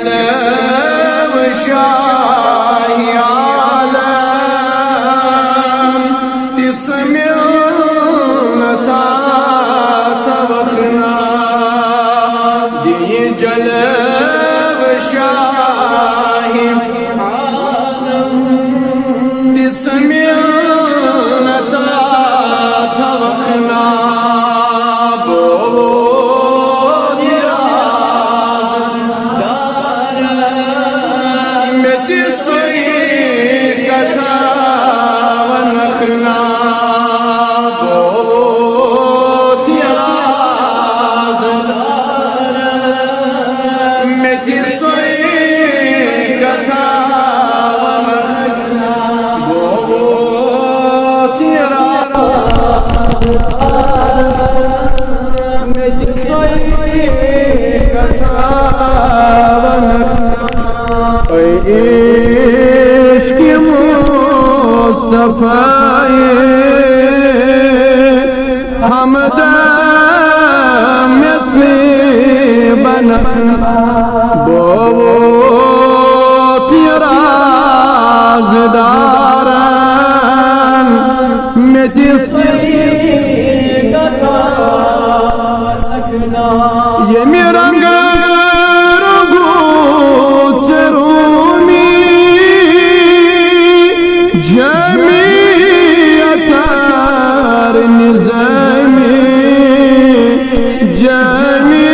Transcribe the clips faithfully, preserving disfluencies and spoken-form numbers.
جلوٕ شاہی عالم، تِژھ مِلتا توخنا۔ دِیہِ جلوٕ شاہی عالم، تِژھ مِلتا توخنا۔ بووت یہِ راز مےٚ تہِ سُے کتھا ونکھ نا، بووت یہِ راز۔ مےٚ تہِ سُے کتھا ونکھ نا، بووت یہِ راز۔ مےٚ تہِ سۄے کتھا ونکھ۔ اے عشق مصطفیٰ، ہمدم مےٚ ژٕ بنکھ۔ بووت یہِ رازدارن، مےٚ دِژ ییٚمہِ رنگہٕ روٗدُتھ ژےٚ روٗمی، جٲمی عطار نظٲمی، جٲمی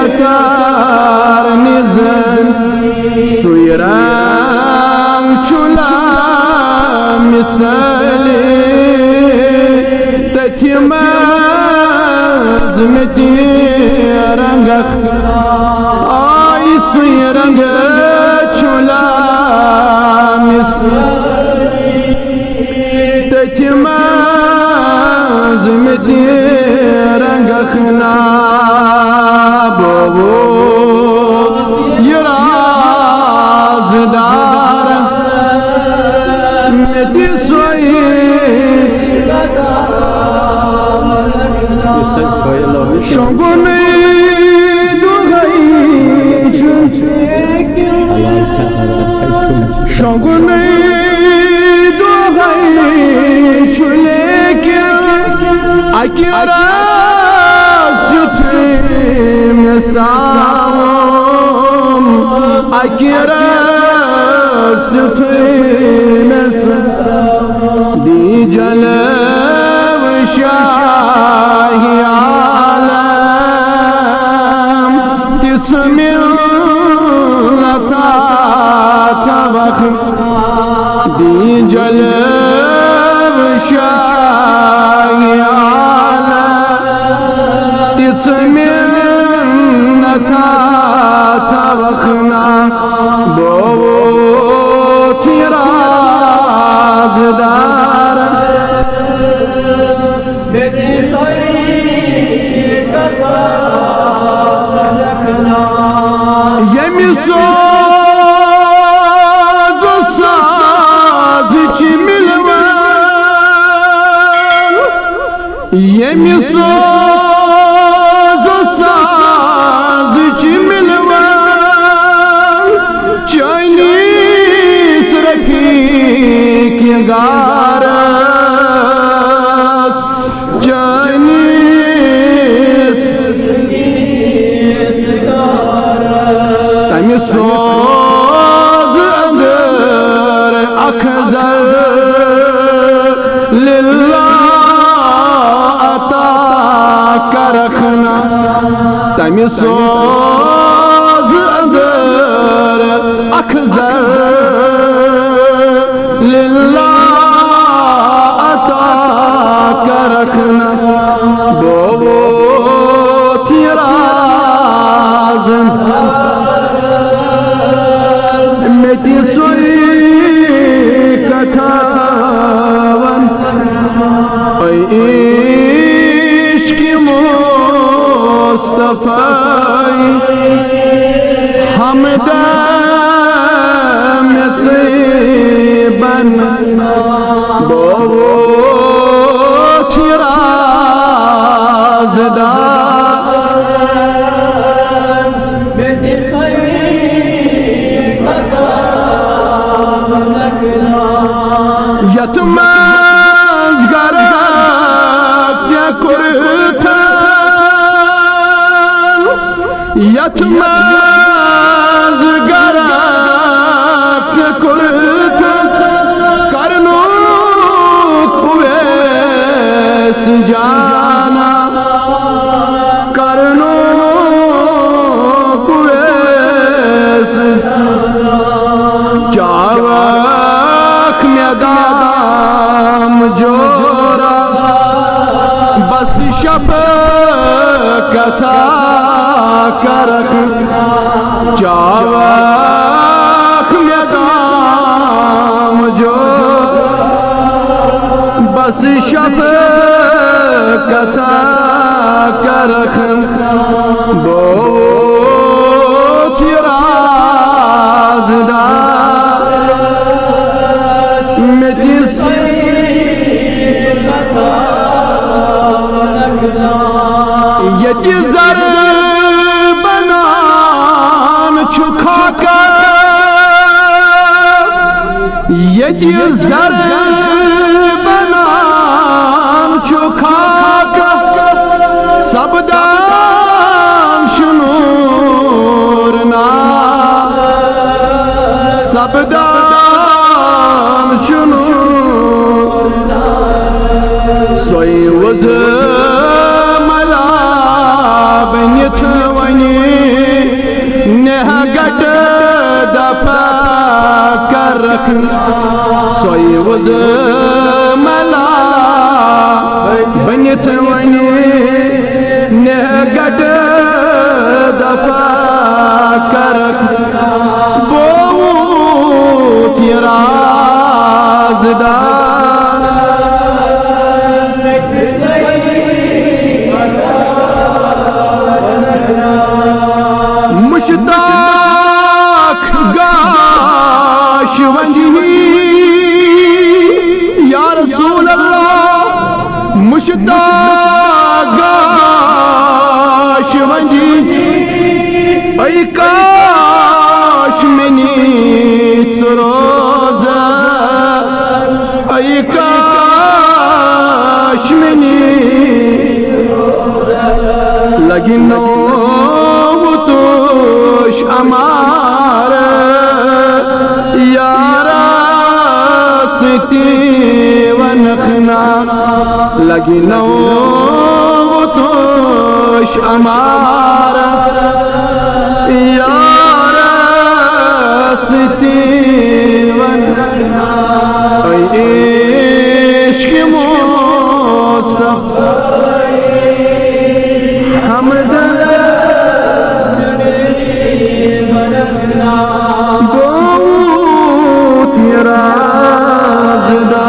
عطار نظٲمی۔ سُے رنگ چھُ لامثال، تٔتھۍ منٛز مےٚ تہِ رنگکھ آے۔ سُے رنگ چھُ لامثال، تٔتھۍ منٛز مےٚ تہِ رنگکھ نا، بووت یہِ رازدار۔ مےٚ تہِ سۄے شۄنٛگُن دۄہَے چھُ، شۄنٛگُن دۄہَے چھُ، لیکن اَکہِ رٲژ تیُتھُے مےٚ ساوُن، اَکہِ رٲژ تیُتھُے مےٚ ساوُن۔ دی جلوٕ شاہی عالم، تِژھ مِلتا توخ۔ دی جلوٕ شاہی عالم، تِژھ مِلتا توخ نا، بووت یہِ رازدار۔ ییٚمہِ سوز سازٕچ مِلوَن، ییٚمہِ سوز سازٕچ مِلوَن، چٲنِس رفیق گارس، چٲنِس تَمہِ سوز اندر اکھ زر للہ عطا کرکھ نا۔ تَمہِ سوز اندر اکھ زر للہ عطا کرکھ نا، بووت یہِ راز۔ مےٚ تہِ سۄے کتھا ون، اے عشق مصطفیٰ، ہمدم مےٚ ژٕے بن، بووت یہِ رازدار۔ یتھ منٛز غرق ژےٚ کوٚرتھن، یتھ منٛز غرق ژےٚ کوٚرتھن، کرنوک اویس جانا، کرنوک اویس۔ چاوکھ مےٚ دام جورا، بس شفقتا کرکھ۔ چاوکھ مےٚ دام جورا، بس شفقتا کرکھ۔ بہت یہِ رازدار مےٚ دِس، ییٚتہِ زر بنان چھُ خاکس، ییٚتہِ زر بنان چھُ خاکس، سپدان چھُ نوٗر نا، سپدان چھُ نوٗر۔ سۄے وُزملا بٔنِتھ وۄنۍ نہ گٹہٕ دفعہ کرکھ۔ سۄے وُزملا بٔنِتھ وۄنۍ نہ گٹہٕ دفعہ کرکھ۔ بوت یہِ رازدار۔ مشتاق گاش ونجی، یا رسول اللہ، مشتاق گاش ونجی، اے کاش مےٚ نیٖژ روزٕ، اے کاش مےٚ نیٖژ۔ لگہِ نوٚو توش امار، یارا سۭتی ونکھ نا۔ لگہِ نوٚو توش امار، یارا سۭتی ونکھ نا۔ اے عشق مصطفیٰ، حمد بہت یہِ رازدار،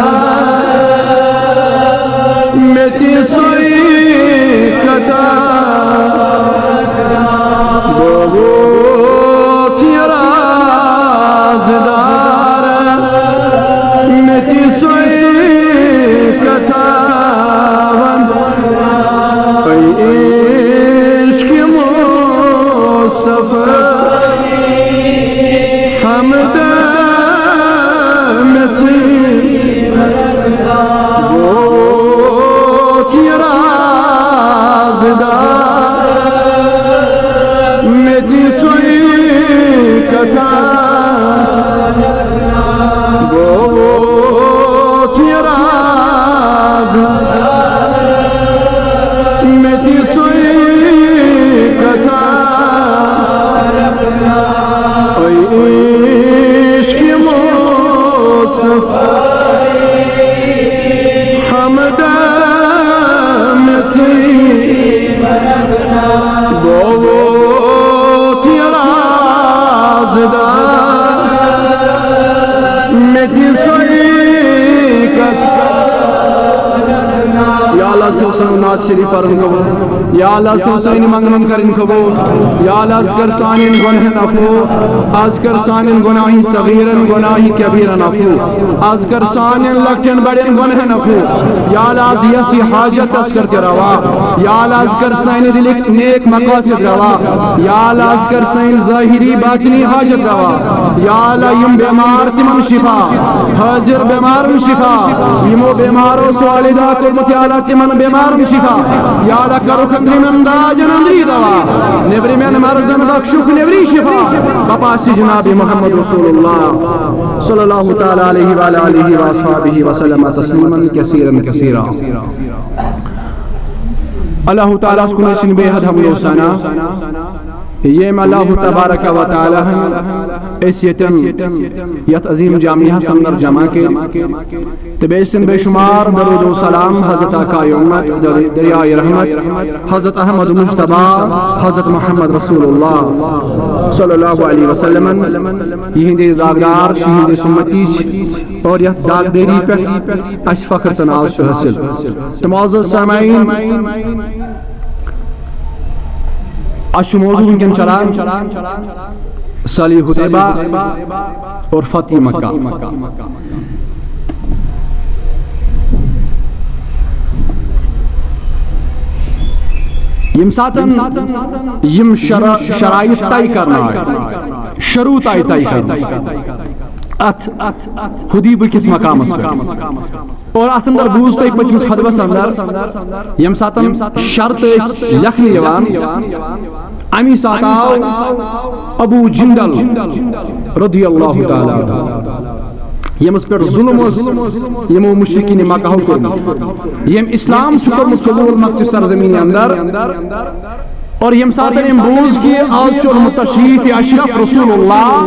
مےٚ تہِ سۄے کتھا۔ بہت یہِ رازدار، مےٚ تہِ سۄے کتھا ون۔ اے عشق مصطفیٰ، حمد مےٚ ژٕے، بہت یہِ رازدار، مےٚ تہِ سۄے کتھا۔ بہت یہِ راز، مےٚ تہِ سۄے کتھا۔ اے عشق مصطفیٰ، حمد مےٚ ژٕے۔ بہت یہِ رازدار، مےٚ تہِ سۄے کتھ۔ یا اللہ، تُہۍ سٲنۍ نعت شریف پرُن قبول۔ یا اللہ، از تھٲو سٲنۍ منٛگن کرٕنۍ قبول۔ یا اللہ، از کر سانٮ۪ن گۄنہن عفو۔ از کر سانٮ۪ن گۄناہہِ صغیرن، گۄناہہِ کبیرن عفو۔ از کر سانٮ۪ن لۄکٹٮ۪ن بڑٮ۪ن گۄنہن عفو۔ یا اللہ، از یس یہِ حاجت، تس کر تہِ روا۔ یا اللہ، از کر سانہِ دلٕکۍ نیک مقاصد روا۔ یا اللہ، از کر سٲنۍ ظٲہری باطنی حاجت روا۔ یا اللہ، یِم بیمار، تِمن شفا۔ حٲضِر بیمارن شفا۔ یِمو بیمارو سُہ والدہ کوٚرمُت، یا اللہ، تِمن بیمارن شفا۔ یا اللہ، کرُکھ أنٛدرِمٮ۪ن دادٮ۪ن أنٛدری دوا۔ نیٚبرِمٮ۪ن مرضن بخشُکھ نیٚبری شفا۔ بپاسہِ جناب محمد رسول اللہ صلی اللہ تعالیٰ علیہ وعلیٰ آلہ وأصحابہ وسلم تسلیما کثیرا کثیرا۔ اللہ تعالیٰ ہس کُن ٲسِن بے حد حمد و ثنا۔ ییٚمۍ اللہ تبارک و تعالیٰ ہن أسۍ ییٚتٮ۪ن یتھ عظیم جامعہس اندر جمع کٔرۍ تہٕ بیٚیہِ ٲسِن بے شمار درود و سلام حضرت آقائے امت، در-، دریائے رحمت حضرت احمد مجتبیٰ، حضرت محمد رسول اللہ صلی اللہ علیہ وسلم، یہندے زاگدار، یہندے سمتی اور یتھ داغداری پہ اسہِ فخر تہٕ ناز چھُ حٲصِل۔ تہٕ معزز سامعین، اسہِ چھُ موضوع وٕنکیٚن چلان صلح حدیبہ اور فتح مکہ۔ ییٚمہِ ساتن یِم شرا-، شرائط طے کرنہٕ آے، شروٗط آے طے کرنہٕ اتھ حدیبہ کِس مقامس پٮ۪ٹھ۔ اور اتھ اندر بوٗز تۄہہِ پٔتمِس خطبس اندر، ییٚمہِ ساتن شرط ٲسۍ لیکھنہٕ یِوان، امی ساتہٕ آو ابو جندل رضی اللہ تعالیٰ عنہ، ییٚمِس پٮ۪ٹھ ظلم اوس یِمو مشرکین مکہو کوٚرمُت، ییٚمۍ اسلام چھُ کوٚرمُت قبول مکہ چہِ سرزمینہِ اندر۔ اور ییٚمہِ ساتہٕ أمۍ بوٗز کہِ آز چھُ اوٚنمُت تشریف اشرف رسول اللہ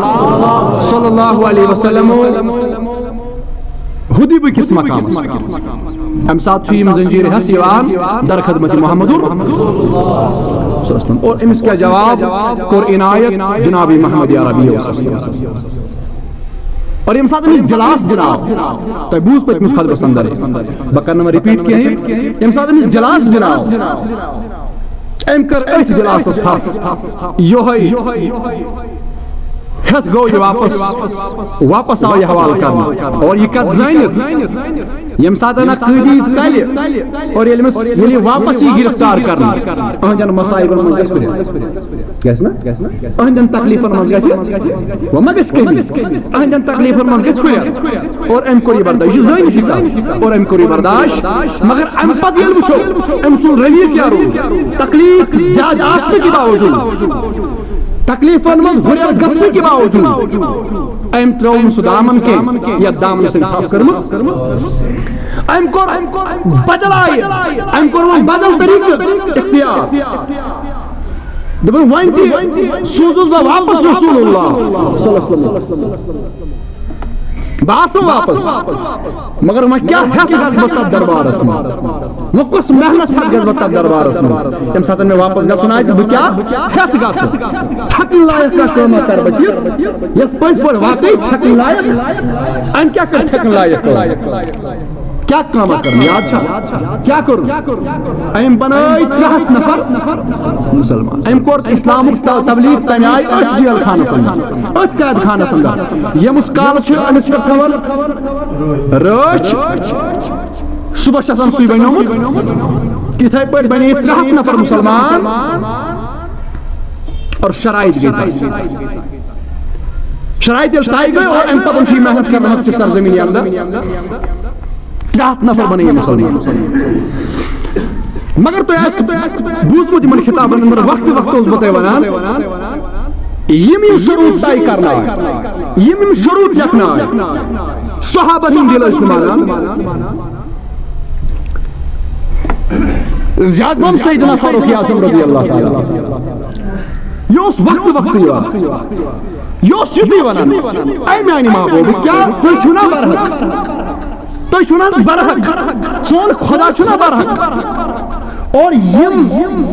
صلی اللہ علیہ وسلم حدیبہ کِس مقامس۔ اَمہِ ساتہٕ چھُ یِم زنجیٖر ہٮ۪تھ یِوان در خدمت محمد اور أمِس کیٛاہ جواب کوٚر عنایت جناب محمد عربی۔ اور ییٚمہِ ساتہٕ أمِس دِلاس دِناو، تۄہہِ بوٗز پٔتمِس خطبس اندر، بہٕ کرٕ نہٕ وۄنۍ repeat کینٛہہ، ییٚمہِ ساتہٕ أمِس دِلاس دِناو، أمۍ کٔر أتھۍ دِلاسس تھپھ۔ یِہوٚے ہٮ۪تھ گوٚو یہِ واپس، واپس آو یہِ حوالہٕ کرنہٕ۔ اور یہِ کتھ زٲنِتھ، ییٚمہِ ساتہٕ نہٕ قٲدی ژلہِ اور ییٚلہِ أمِس، ییٚلہِ یہِ واپس یی گرفتار کرنہٕ، أہنٛدٮ۪ن مصائبن منٛز گژھِ ہُرٮ۪ر۔ گژھِ نا؟ أہنٛدٮ۪ن تکلیفن منٛز گژھِ، وۄنۍ ما گژھِ کمی؟ أہنٛدٮ۪ن تکلیفن منٛز گژھِ ہُرٮ۪ر۔ اور أمۍ کوٚر یہِ برداشت، یہِ چھُ زٲنِتھ یہِ کتھ۔ اور أمۍ کوٚر یہِ برداشت، مگر اَمہِ پتہٕ ییٚلہِ وٕچھو، أمۍ سُنٛد رویہِ کیٛاہ روٗد؟ تکلیف زیادٕ آسنہٕ کہِ باوجوٗد، تکلیفن منٛز ہُرٮ۪ر گژھنہٕ کہِ باوجوٗد، أمۍ ترٛوو نہٕ سُہ دامن کینٛہہ، یتھ دامنس أمۍ تھپھ کٔرمٕژ۔ أمۍ کوٚر بدل آیہِ، أمۍ کوٚر وۄنۍ بدل طریقہٕ اختیار۔ دوٚپُن، وۄنۍ تہِ سوزُس بہٕ واپس رسول اللہ صلی اللہ علیہ وسلم۔ بہٕ آسہٕ واپس، مگر وۄنۍ کیٛاہ ہٮ۪تھ گژھٕ بہٕ تتھ دربارس منٛز؟ وۄنۍ کۄس محنت ہٮ۪تھ گژھٕ بہٕ تتھ دربارس منٛز؟ ییٚمہِ ساتہٕ مےٚ واپس گژھُن آسہِ، بہٕ کیٛاہ ہٮ۪تھ گژھٕ؟ تھکنہٕ لایق کانٛہہ کٲمہ کرٕ بہٕ تِژھ، یۄس پٔزۍ پٲٹھۍ واقعی تھکنہٕ لایق۔ أمۍ کیٛاہ کٔر تھکنہٕ لایق کٲم؟ کیٛاہ کٲمہ کٔرٕن؟ یاد چھا؟ کیٛاہ کوٚرُن؟ أمۍ بنٲے ترٛےٚ ہتھ نفر مسلمان۔ أمۍ کوٚر اسلامُک ت-، تبلیغ تمہِ آیہِ أتھۍ جیل خانس اندر، أتھۍ قید خانس اندر۔ ییٚمِس کالہٕ چھِ أمِس پٮ۪ٹھ تھاوان رٲچھ، صبحس چھِ آسان سُے بنیومُت۔ یِتھَے پٲٹھۍ بنے ترٛےٚ ہتھ نفر مسلمان۔ اور شرائط گٔے طے۔ شرائط ییٚلہِ طے گٔے اور اَمہِ پتہٕ چھُ یہِ محنت کران مکہ چہِ سرزمینہِ اندر۔ ترٛےٚ ہتھ نفر بنے یہِ مسلمان۔ مگر تۄہہِ آسہِ بوٗزمُت یِمن خطابن اندر، وقتہٕ وقتہٕ اوسُس بہٕ تۄہہِ ونان، یِم یِم شروٗط طے کرنہٕ آے، یِم یِم شروٗط لیکھنہٕ آے، صحابن ہُنٛد دِل ٲسۍ نہٕ مانان۔ زیادٕ پہم سیدنا فاروق اعظم رضی اللہ تعالیٰ عنہ۔ یہِ اوس وقتہٕ وقتہٕ یِوان۔ یہِ اوس یُتُے ونان، اے میانہِ محبوبہٕ، کیٛاہ تُہۍ چھِو نا برحق؟ تُہۍ چھِو نا برحق؟ سون خدا چھُ نا برحق؟ اور یِم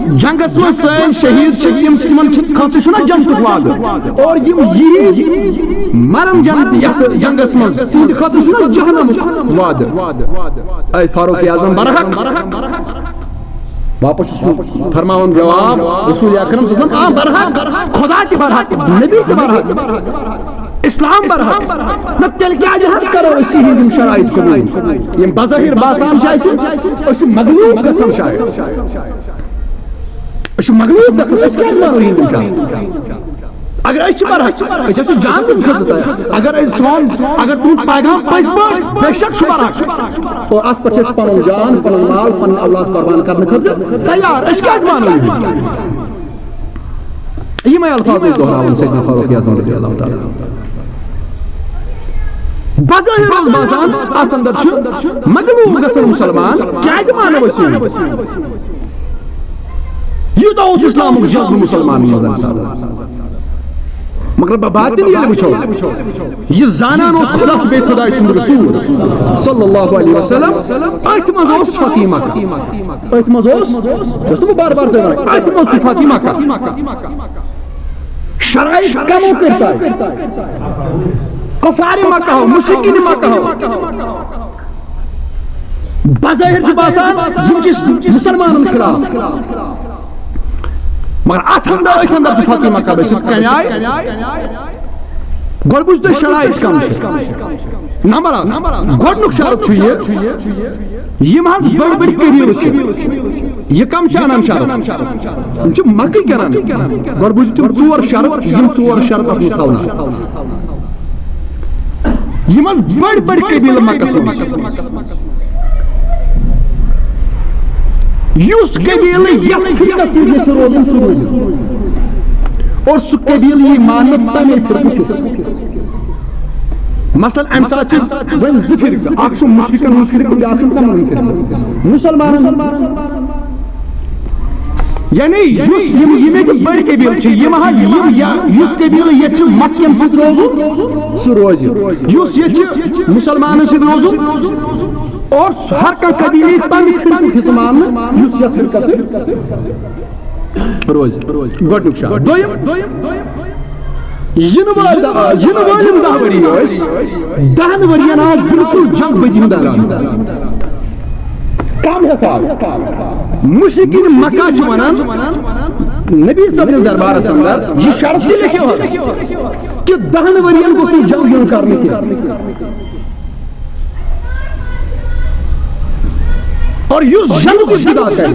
جنگس منٛز سٲنۍ شہیٖد چھِ، تِم، تِمن چھِ، خٲطرٕ چھُ نا جنتُک وعدٕ؟ اور یِم یِہِنٛدۍ مرن جنت یتھ جنگس منٛز، تِہنٛدِ خٲطرٕ چھُ نا جہنمُک وعدٕ؟ اے فاروق اعظم برحق؟ واپس چھُس بہٕ فرماوان جواب، رسول اکرم صلی اللہ علیہ وسلم، آ، برحق، خدا تہِ برحق، نبی تہِ برحق، اسلام برحق۔ نہ تیٚلہِ کیٛازِ حظ کرو أسۍ یِہِنٛدۍ یِم شرائط قبول؟ یِم بظٲہِر باسان چھِ اَسہِ، أسۍ چھِ مغلوب گژھان شاید۔ أسۍ چھِ مغلوب گژھان، أسۍ کیٛازِ مانو یِہِنٛدۍ یِم شرائط؟ اگر أسۍ چھِ برحق، أسۍ ٲسۍ جان دِنہٕ خٲطرٕ تیار۔ اگر أسۍ سون، اگر تُہُنٛد پیغام پٔزۍ پٲٹھۍ، بے شک چھُ برحق۔ اور اَتھ پٮ۪ٹھ چھِ أسۍ پَنُن جان، پَنُن مال، پَنُن اللہ قربان کرنہٕ خٲطرٕ تیار۔ أسۍ کیٛازِ مانو یہِ؟ یِمے الفاظ اوس دۄہراوان سیدنا فاروق اعظم رضی اللہ تعالیٰ عنہ۔ بظٲہر اوس باسان، اَتھ اندر چھُ مغلوب گژھان مُسلمان، کیٛازِ مانو أسۍ یہِ؟ یوٗتاہ اوس اسلامُک جذبہٕ مُسلمانن منٛز امہِ ساتہٕ۔ مگر بہٕ باطن ییٚلہِ وٕچھو، یہِ زانان اوس خدا تہٕ بیٚیہِ خداے سُنٛد رسول صلی اللہ علیہ وسلم، أتھۍ منٛز اوس فتح مکہ۔ أتھۍ منٛز اوس، یۄس نہٕ بہٕ بار بار تۄہہِ وَنان، أتھۍ منٛز چھُ فتح مکہ۔ شرائط کمو کٔرۍ تۄہہِ؟ کفار مکہ ہو، مشرکین مکہ ہو۔ بظٲہر چھُ باسان، یِم چھِ مُسلمانن خلاف۔ مگر اتھ اندر، أتھۍ اندر چھُ فتح مکہ بٔسِتھ۔ کمہِ آیہِ؟ گۄڈٕ بوٗزِو تُہۍ شرائط کم چھِ۔ نمبر اکھ، گۄڈٕنیُک شرط چھُ یہِ، یِم حظ بٔڑۍ بٔڑۍ قبیٖلہٕ چھِ، یہِ کم چھِ انان شرط؟ یِم چھِ مکٕکۍ انان۔ گۄڈٕ بوٗزِو تِم ژور شرط، یِم ژور شرط اتھ منٛز تھاونہٕ۔ یِم حظ بٔڑۍ بٔڑۍ قبیٖلہٕ مکس منٛز۔ یُس قبیٖلہٕ یتھ فرقس سۭتۍ یژھِ روزُن، سُہ روزِ۔ اور سُہ قبیٖلہٕ یی ماننہٕ تمے فرقُک حصہٕ۔ مثلاً، امہِ ساتہٕ چھِ وۄنۍ زٕ فرقہٕ، اکھ چھُ مشرکن ہُنٛد فرقہٕ، بیٛاکھ چھُ کمن ہُنٛد فرقہٕ؟ مُسلمانن ہُنٛد۔ یعنی یُس یِم، یِم ییٚتہِ بٔڑۍ قبیٖلہٕ چھِ، یِم حظ، یِم یا-، یُس قبیٖلہٕ ییٚتہِ چھُ مکھ کٮ۪ن سۭتۍ روزُن، سُہ روزِ۔ یُس ییٚتہِ چھُ مُسلمانَن سۭتۍ روزُن، اور ہر کانٛہہ قبیٖلہٕ یی تَمہِ فرقُک حصہٕ ماننہٕ، یُس یَتھ فرقَس سۭتۍ روزِ۔ گۄڈٕنیُک شرط۔ دوٚیِم، یِنہٕ وٲلۍ دَہ، یِنہٕ وٲلۍ یِم دَہ ؤری ٲسۍ، دَہَن ؤرِین آو بِلکُل جنگ بدی ہُنٛد اعلان۔ کم ہیتھ آو؟ مشرکین مکہ چھِ ونان، نبی صلی اللہ علیہ وسلم دربارس اندر یہِ شرط تہِ لیکھِو حظ کہ دہن ورین گوٚژھ نہٕ جنگ یُن کرنہٕ کینٛہہ۔ اور یُس جنگُک ابتدا کرِ،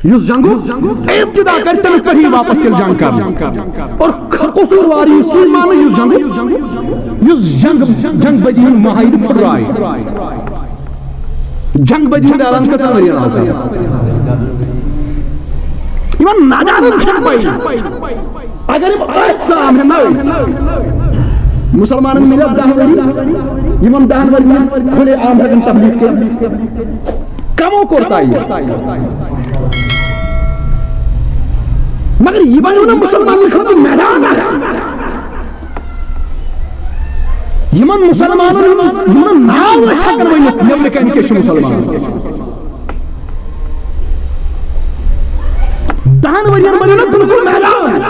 یُس جنگُک ابتدا کرِ، تٔمِس پٮ۪ٹھ یی واپس تیٚلہِ جنگ کرنہٕ۔ اور قصوٗروار یُس سُے ماننہٕ، یُس جنگ، یُس جنگ، جنگ بدی ہُنٛد معاہدٕ پھٕٹرایہِ۔ جنگ بدی ہُنٛد اعلان کٔژَن ؤرین آو کرنہٕ؟ یِمن نادانن چھَنہٕ پَیی۔ اگر یِم أتھۍ سامنے نہ ٲسۍ، مُسلمانن مِلیو دَہ ؤری، یِمن دَہن ؤرین کھُلے عام ہٮ۪کن تبلیغ کٔرِتھ۔ کمو کوٚر تۄہہِ؟ مگر یہِ بنیو نہ مُسلمانن خٲطرٕ میدان اکھ۔ یِمن مُسلمانن ہُنٛد، یِمن ناو ٲسۍ ہٮ۪کان ؤنِتھ، نیٚبرٕ کنہِ کیٛاہ چھُ مُسلمان۔ دَہن ؤرین بنیو نہ بِلکُل میدان۔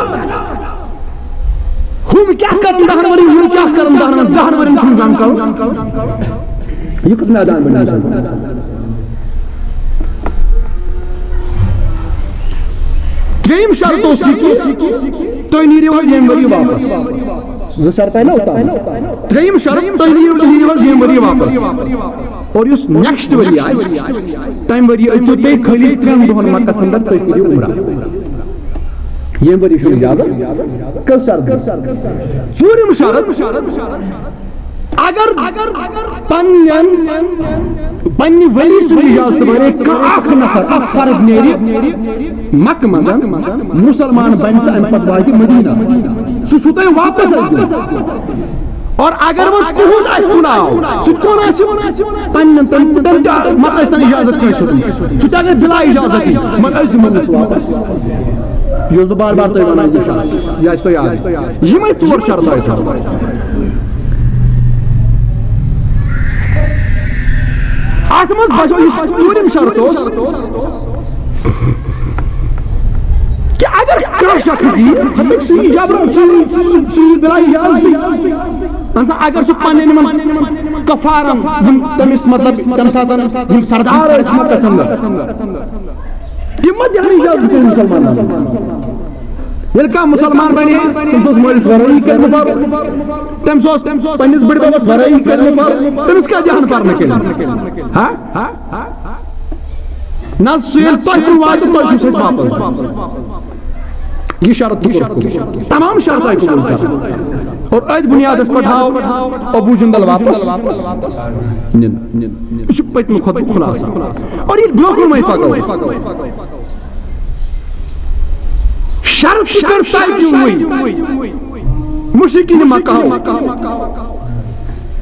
ہُم کیٛاہ کرن دَہن ؤرین، ہُم کیٛاہ کرن دَہن ؤرین، دَہن ؤرین چھُنہٕ جنگ کرُن۔ یہِ کُس میدان بنیو مُسلمان؟ ترٛیٚیِم شرط اوس یہِ کہِ تُہۍ نیٖرِو حظ ییٚمہِ ؤری واپس۔ زٕ شرط آیہِ نہ اوٚتام؟ ترٛیٚیِم شرط، تُہۍ نیٖرِو، نیٖرِو حظ ییٚمہِ ؤری واپس۔ اور یُس نیکسٹ ؤری آسہِ، تَمہِ ؤری أژِو تُہۍ خٲلی ترٛٮ۪ن دۄہن مکس اندر، تُہۍ کٔرِو عمرہ۔ ییٚمہِ ؤری چھُنہٕ اجازت۔ کٔژ شرط؟ ژوٗرِم شرط، اگر، اگر پننٮ۪ن، پننہِ ولی سٕنٛدِ اجازتہٕ ورٲے کانٛہہ اکھ نفر، اکھ فرد نیرِ مکہٕ منٛز، مُسلمان بنہِ تہٕ امہِ پتہٕ واتہِ مدینہ، سُہ چھُو تۄہہِ واپس اَتہِ دیُن۔ اور اگر وۄنۍ تُہُنٛد آسہِ کُنہِ آو، سُہ تہِ کون آسہِ؟ پننٮ۪ن تِم، تِم تہِ مت ٲسۍ تَن اجازت کٲنٛسہِ ہیوٚتمُت۔ سُہ تہِ اگر بِلا اجازت یی، مگر أسۍ دِمو نہٕ سُہ واپس۔ یہِ اوسُس بہٕ بار بار تۄہہِ وَنان، یہِ شرط، یہِ آسہِ تۄہہِ یاد۔ یِمَے ژور شرط ٲسۍ آسان۔ اَتھ منٛز باسیو یُس ژوٗرِم شرط اوس، کہ اگر کانٛہہ شخص یی، ہتٕکۍ سُہ یی جبرن، سُہ یی، سُہ، سُہ یی بلا اجازتٕے۔ اہن سا، اگر سُہ پننٮ۪ن یِمن کفارن، یِم تٔمِس، مطلب، تمہِ ساتن یِم سردار ٲسۍ مکس اندر، تِم ما دِہن اجازت تیٚلہِ مُسلمانن؟ ییٚلہِ کانٛہہ مُسلمان بنے، تٔمِس اوس مٲلِس ورٲیی کٔرمٕژ، تٔمِس اوس پننِس بٕڈببس ورٲیی کٔرمٕژ، تٔمِس کیٛاہ دِہن پرنہٕ کٔرِتھ؟ ہا؟ نہ، سُہ ییٚلہِ تۄہہِ کُن واتہِ، تۄہہِ چھُو سۭتۍ واپس۔ یہِ شرط تہِ کوٚر قبول۔ تمام شرط آیہِ قبول کرنہٕ۔ اور أتھۍ بُنیادس پٮ۪ٹھ آو ابو جندل واپس نِنہٕ۔ یہِ چھُ پٔتمہِ خطبُک خلاصہ۔ اور ییٚلہِ برونٛہہ کُن وۄنۍ پکو، شرط تہِ کٔر تۄہہِ دِیوٕے مُشرکیٖن مکہ۔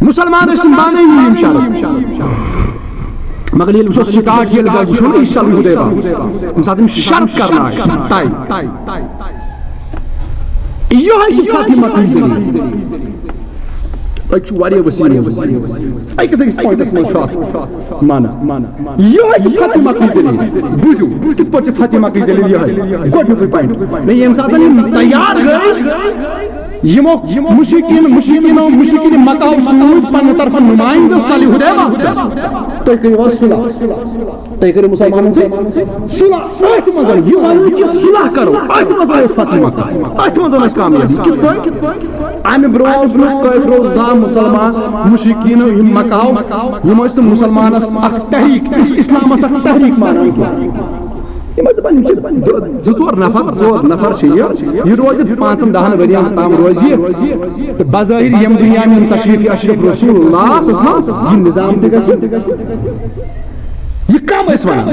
مُسلمان ٲسۍ نہٕ مانٲنی یِم شرط۔ مگر ییٚلہِ وٕچھو سٹارٹ، ییٚلہِ گوٚو، وٕچھو نہ یہِ صلح حدیبہ، ییٚمہِ ساتہٕ یِم شرط کرناوِ طے۔ یِہوٚے چھِ فتح مکہٕچ دٔلیٖل۔ أکۍ چھُ واریاہ وسیٖل۔ أکِس أکِس پوینٹس منٛز چھُ اکھ معنی۔ یِہوٚے چھِ فتح مکہٕچ دٔلیٖل۔ بوٗزِو، کِتھ پٲٹھۍ چھِ فتح مکہٕچ دٔلیٖل یِہوٚے؟ گۄڈٕنیُکُے پوینٹ۔ نہ، ییٚمہِ ساتہٕ یِم تیار گٔے، یِمو مُشرکیٖن، مُشرکیٖنو، مُشرکیٖن مکہ سوٗز پننہِ طرفہٕ نُمایندٕ صلح حدیبہ۔ تُہۍ کٔرِو حظ صلح۔ تُہۍ کٔرِو مُسلمانن سۭتۍ صلح۔ أتھۍ منٛز یہِ وَنُن کہِ صلح کرو، أتھۍ منٛز ٲس فتح مکہ، أتھۍ منٛز ٲس کامیابی۔ کِتھ پٲٹھۍ؟ اَمہِ برونٛہہ اوس نہٕ کٲفرو زانٛہہ مُسلمان، مُشرکیٖنو، یِم مکہو، یِم ٲسۍ نہٕ مُسلمانس اکھ تحریٖک، اِس-، اسلامس اکھ تحریٖک مانان کینٛہہ۔ یِم ٲسۍ دَپان، یِم چھِ دُ-، زٕ ژور نفر، ژور نفر چھِ یہِ، یہِ روزِ پانٛژن دَہن ؤرین تام روزِ یہِ۔ تہٕ بظٲہِر ییٚمہِ دُنیا منٛز تشریٖف اشرف رسول اللہ صلی اللہ علیہ وسلم، یہِ نظام تہِ گژھِ۔ یہِ کم ٲسۍ ونان؟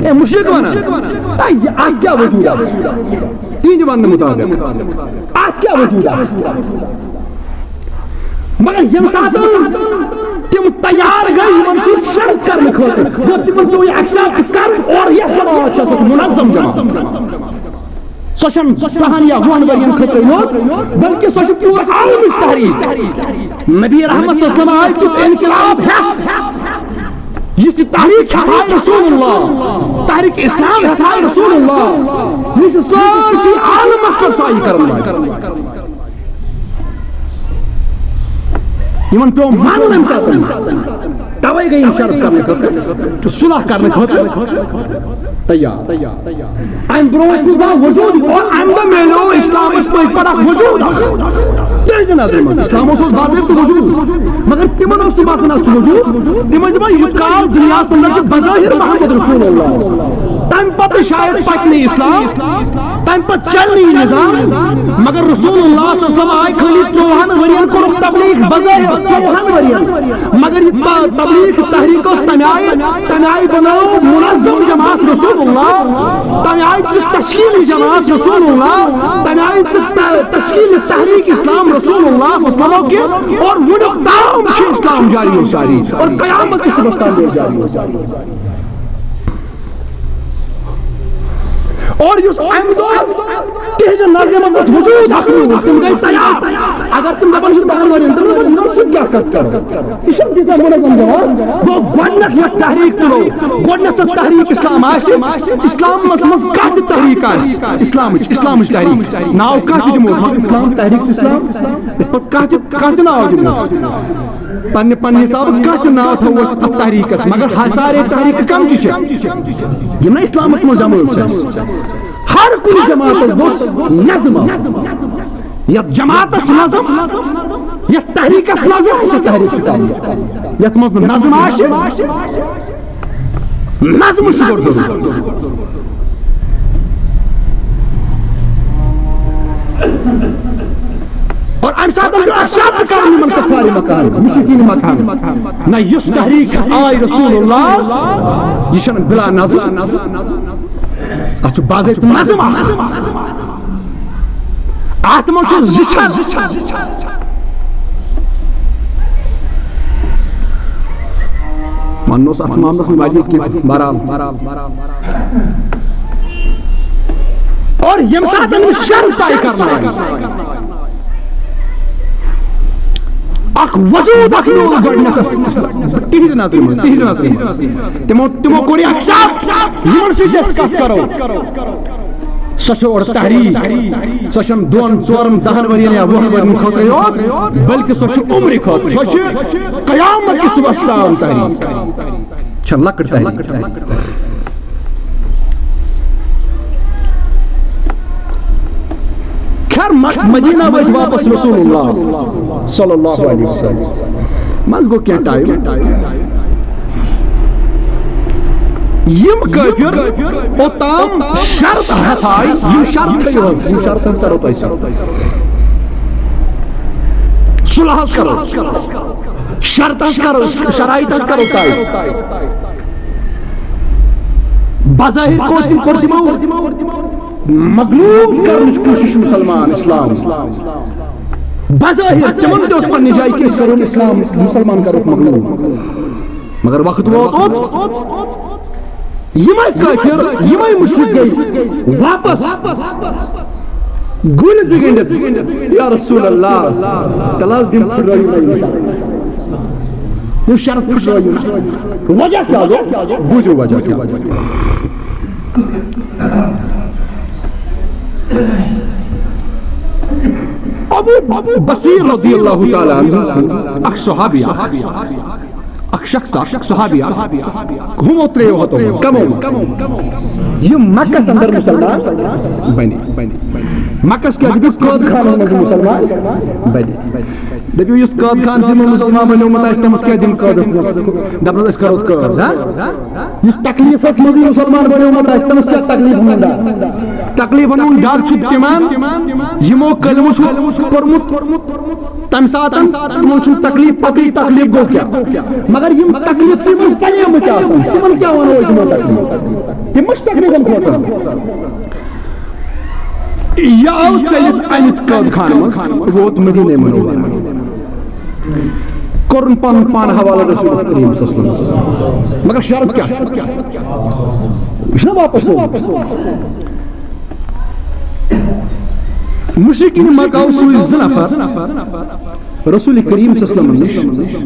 اے، مُشرِک ونان۔ اے، یہِ، اتھ کیٛاہ وجوٗد آو؟ تِہنٛدِ وننہٕ مُطابق۔ اتھ کیٛاہ وجوٗد آو؟ مگر ییٚمہِ ساتہٕ تِم تیار گٔے یِمن سۭتۍ شرط کرنہٕ خٲطرٕ، گوٚو تِمن پیوٚو یہِ accept کرُن، اور یۄس جماعت چھےٚ، سۄ چھِ منظم جماعت۔ سۄ چھَنہٕ دَہَن یا وُہَن ؤرِین خٲطرٕ یوت، بلکہِ سۄ چھِ پوٗرٕ عالمٕچ تحریٖک۔ نبی رحمت صلی اللہ علیہ وسلم آیہِ تیُتھ انقلاب ہٮ۪تھ، یُس یہِ تحریٖک ہٮ۪تھ آیہِ رسول اللہ، تحریٖک اسلام ہٮ۪تھ آیہِ رسول اللہ، یُس یہِ سٲرسٕے عالمس پٮ۪ٹھ سایہِ کرن واجہِ۔ یِمن پیوٚو مانُن اَمہِ ساتہٕ۔ توے گٔے یِم شرط کرنہٕ خٲطرٕ تہٕ صلح کرنہٕ خٲطرٕ تیار۔ اَمہِ برونٛہہ اوس نہٕ زانٛہہ وجوٗد، اور اَمہِ دۄہ میلیو اِسلامَس پٔزۍ پٲٹھۍ اکھ وجوٗد اکھ۔ تِہنٛزِ نظرِ منٛز اِسلام اوس، اوس باضٲبطہٕ وجوٗد، مگر تِمن اوس نہٕ باسان اَتھ چھُ وجوٗد۔ تِم ٲسۍ دَپان، یہِ کال دُنیاہَس اندر چھُ بظٲہِر محمد رسول اللہ۔ تَمہِ پتہٕ شاید پَکہِ نہٕ اِسلام، تَمہِ پتہٕ چلہِ نہٕ یہِ نظام، مگر رسول اللہ صلی اللہ علیہ وسلم آیہِ خٲلی ترٛۆہَن ؤرین کوٚرُکھ تبلیغ بظٲہر، ترٛۆہَن ؤرین۔ مگر یہِ ت-، تبلیغ تحریٖک ٲس تَمہِ آیہِ، تَمہِ آیہِ بنٲو منظم جماعت رسول اللہ، تَمہِ آیہِ ژٕ تشکیٖلی جماعت رسول اللہ، تَمہِ آیہِ ژٕ ت-، تشکیٖل تحریٖک اسلام رسول اللہ صلی اللہ علیہ وسلم کہِ، اور وُنیُک تام چھُ اسلام جاری و ساری، اور قیامت کِس صبحس تام روزِ جاری و ساری۔ اور یُس اَمہِ دۄہ تِہنٛزِ نظرِ منٛز اوس وجوٗد اکھ نوٗر، تِم گٔے تیار۔ اگر تِم دَپان چھِ، تِمن ؤرین، تِمن دَپان، یِمن سۭتۍ کیٛاہ کَتھ کَرو؟ یہِ چھُنہٕ تیٖژاہ منظم جماعت۔ گوٚو گۄڈٕنیتھ یۄس تحریٖک تُلو، گۄڈٕنیتھ یۄس تحریٖک اسلام آسہِ، اسلامس منٛز کانٛہہ تہِ تحریٖک آسہِ، اسلامٕچ، اسلامٕچ تحریٖک، ناو کانٛہہ تہِ دِمو، اسلام، تحریٖک چھُ اسلام، أسۍ پَتہٕ کانٛہہ تہِ، کانٛہہ تہِ ناو دِمو۔ پننہِ، پننہِ حسابہٕ کانٛہہ تہِ ناو تھاوو أسۍ اَتھ تحریٖکس، مگر ہا-، سارے تحریٖکہٕ کم تہِ چھِ، یِم نہ اسلامس منٛز جمٲژ چھِ۔ ہر کُنہِ جماعتس گوٚژھ نظم آسُن۔ یتھ جماعتس نظم، یتھ تحریٖکس نظم، سۄ تحریٖک چھِ تحریٖک۔ یتھ منٛز نہٕ نظم آسہِ، نظم چھُ گۄڈٕ ضروٗرت۔ اور اَمہِ ساتہٕ پیوٚو اکھ شرط کرُن یِمن کفارِ مکہ، مُشرکیٖن مکہ۔ نہ، یُس تحریٖک آے رسول اللہ، یہِ چھَنہٕ بلا نظم، اَتھ چھُ باضٲبطہٕ نظم اکھ۔ اَتھ منٛز چھُ زٕ شرط۔ وَنُن اوس اَتھ معاملَس منٛز واریاہ کینٛہہ، بہرحال۔ اور ییٚمہِ ساتہٕ أمِس شرط طے کرنہٕ آیہِ، اکھ وجوٗد اکھ نیوٗ گۄڈٕنیتھس تِہنٛزِ نظرِ منٛز، تِہنٛزِ نظرِ منٛز۔ تِمو، تِمو کوٚر یہِ اکھ شرط، یِمن سۭتۍ أسۍ کتھ کرو۔ سۄ چھِ اورٕ تحریک۔ سۄ چھَنہٕ دۄن، ژورَن، دَہَن ؤرِین یا وُہَن ؤرِین خٲطرٕ یوت، بلکہِ سۄ چھِ عمرِ خٲطرٕ۔ سۄ چھِ قیامت کِس صُبحَس تام تحریک۔ چھَنہٕ لۄکٕٹ تحریک۔ خیر، مک-، مدینہ وٲتۍ واپس رسول اللہ صلی اللہ علیہ وسلم۔ منٛز گوٚو کینٛہہ ٹائم۔ یِم کٲفِر اوٚتام شرط ہٮ۪تھ آے، یِم شرط تھٲیِو حظ، یِم شرط حظ کرو تۄہہِ سۭتۍ۔ صلح حظ کرو، شرط حظ کرو، شرائط حظ کرو طے۔ بظاہر کوٚر تِم، کوٚر تِمو مغلوب کرنٕچ کوٗشِش مُسلمان اسلام۔ بظاہر تِمن تہِ اوس پننہِ جایہِ کہِ أسۍ کرون اسلام، مُسلمان کرو مغلوب۔ مگر وقت ووت اوٚت، یِمے کٲفِر، یِمے مُشرِک گٔے واپس۔ گُلۍ زٕ گٔنٛڈِتھ، یا رسول اللہ، تَلہٕ حظ یِم پھٕٹرٲیِو مےٚ یِم شرط۔ یِم شرط پھٕٹرٲیِو۔ وجہ کیٛاہ گوٚو؟ بوٗزِو وجہ کیٛاہ۔ ابو، ابو بصیر رضی اللہ تعالیٰ عنہ چھُ اکھ صحابی اکھ۔ اکھ شخص اکھ صحابی اکھ۔ ہُمو ترٛیو ہتو منٛز، کمو منٛز۔ یِم مکس اندر مُسلمان بنہِ۔ مکس کیٛاہ دٔپِو، قٲد خانن منٛز مُسلمان بنہِ۔ دٔپِو، یُس قٲد خانسٕے منٛز مُسلمان بنیومُت آسہِ، تٔمِس کیٛاہ دِن قٲدس منٛز؟ دپن، أسۍ کرو قٲد، ہا؟ یُس تکلیفس منٛزٕے مُسلمان بنیومُت آسہِ، تٔمِس کیٛاہ تکلیفن ہُنٛد ڈر؟ تکلیفن ہُنٛد ڈر چھُ تِمن، یِمو کلمہٕ چھُ پوٚرمُت۔ تَمہِ ساتَن تِمَن چھُنہٕ تکلیٖف پَتہٕے، تکلیٖف گوٚو کیٛاہ۔ مگر یِم تکلیٖف چھِ یِمَن پَلیمٕتۍ آسان، تِمَن کیٛاہ وَنو أسۍ یِمَن تکلیٖف؟ تِم ما چھِ تکلیٖفَن کھوژان؟ یہِ آو ژٔلِتھ أنِتھ قٲد خانہٕ منٛز، ووت مدیٖنہ منورہ۔ کوٚرُن پَنُن پان حوالہٕ رسول کریم صلی اللہ علیہ وسلم۔ مگر شرط کیٛاہ؟ یہِ چھُنہ واپس سوزُن؟ مشرکین مکہ سوٗزۍ زٕ نفر رسول کریم صلی اللہ علیہ وسلم نِش،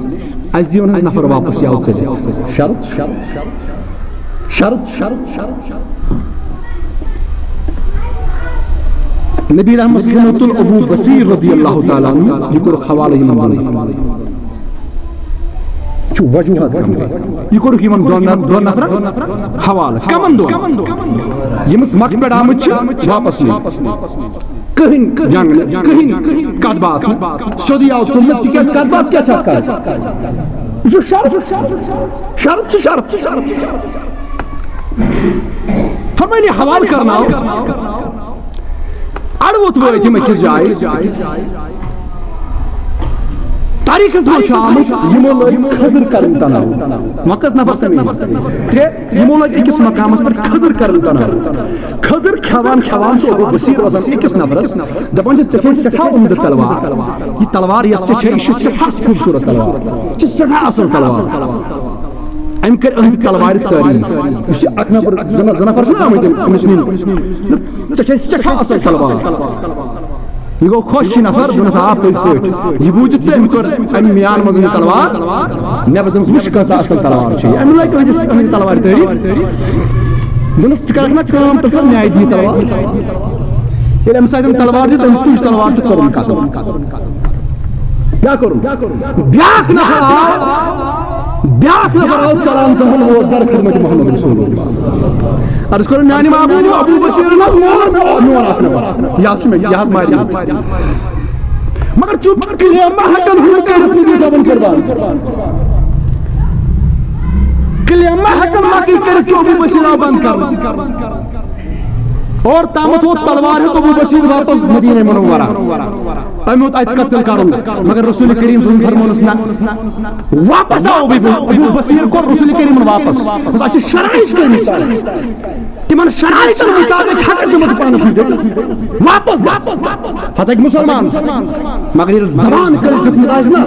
اَسہِ دِیِو نہٕ نفر واپس، یہِ آو ژٔلِتھ۔ شرط، شرط، شرط۔ نبی رحمت صلی اللہ علیہ وسلم تُل ابو بصیر رضی اللہ تعالیٰ عنہ، یہِ کوٚرُکھ حوالہٕ یِمن دۄن۔ چھُ وجوہات کم۔ یہِ کوٚرُکھ یِمن دۄن نف-، دۄن نفرن حوالہٕ۔ کمن دۄن؟ یِم مکہ پٮ۪ٹھ آمٕتۍ چھِ واپس نِنہٕ۔ کٕہٕنۍ جنگ نہٕ، کٕہٕنۍ کتھ باتھ نہٕ۔ سیوٚدُے آو تُلنہٕ، ژٕ کیٛازِ کتھ باتھ کیٛاہ چھکھ کران؟ یہِ چھُ شرط، شرط چھُ شرط، شرط چھُ شرط۔ فرمٲیِن، یہِ حوالہٕ کرناو۔ اڑٕ ووٚتھ وٲتۍ یِم أکِس جایہِ۔ تاریخس منٛز چھُ آمُت، یِمو لٲگۍ کھٔزٕر کرٕنۍ تناو۔ مۄکس نفر سمے۔ ترٛےٚ، یِمو لٲگۍ أکِس مقامس پٮ۪ٹھ کھٔزٕر کرٕنۍ تناو۔ کھٔزٕر کھٮ۪وان کھٮ۪وان چھُ ابو بصیر وَسان أکِس نفرس، دپان چھِ، "ژےٚ چھے سٮ۪ٹھاہ عمدٕ تلوار۔ یہِ تلوار یۄس ژےٚ چھے، یہِ چھِ سٮ۪ٹھاہ خوٗبصوٗرت تلوار۔ یہِ چھِ سٮ۪ٹھاہ اصل تلوار۔" أمۍ کٔر أہنٛزِ تلوارِ تعریٖف۔ یُس یہِ اکھ نفر، زٕ نہ-، زٕ نفر چھِنہ آمٕتۍ أمِس نِنہِ۔ "ژےٚ چھے سٮ۪ٹھاہ اصل تلوار۔" یہِ گوٚو خۄش یہِ نفر، دوٚپنَس، "آ، پٔزۍ پٲٹھۍ۔" یہِ بوٗزِتھ تہٕ أمۍ کٔر اَمہِ میان منٛز یہِ تلوار نٮ۪بر، دوٚپنَس، "وٕچھ، کۭژاہ اصل تلوار چھِ یہِ۔" أمۍ لٲگۍ أہنٛدِس، أہنٛدِ تلوارِ تعریٖف۔ دوٚپنَس، "ژٕ کرکھ نہ کٲم، تہٕ سا مےٚ دِیہِ تلوار؟" ییٚلہِ أمِس اَتٮ۪ن تلوار دِژ، أمۍ تُج تلوار تہٕ کوٚرُن قتل۔ کیٛاہ کوٚرُن؟ بیٛاکھ نفر آو، بیٛاکھ نفر آو ژلان ژلان ووت در خدمت محمد رسول اللہ۔ عرض کوٚرُن، "میٛانہِ محبوب، ابو بصیرن حظ مون، مون، مون اکھ نفر۔ یہِ حظ چھُ مےٚ، یہِ حظ مارِ مےٚ۔" مگر چوٗنٛکہِ کلیمہ ہٮ۪کن ہُم کٔرِتھ نہٕ، زبان قربان۔ کلیمہ ہٮ۪کن مکٕے کٔرِتھ، کیوں ابو بصیر آو بند کرنہٕ۔ اور تامتھ ووت تلوار ہیوٚت ابو بصیر واپس مدینہ منورہ۔ أمۍ ووت اَتہِ قتل کرُن۔ مگر رسول کریم صلی اللہ علیہ وسلم فرمونس نہ۔ واپس آو ابو، ابو بصیر کوٚر رسول کریمن واپس۔ دوٚپُس، اَسہِ چھِ شرائط کٔرمٕژ۔ تِمن شرائطن مطابق ہٮ۪کن تِم تہِ پانس سۭتۍ دِتھ۔ واپس گژھ۔ پتہٕ ہیٚکہِ مُسلمان۔ مگر ییٚلہِ زبان کٔرِتھ دیُتمُت آسہِ نہ،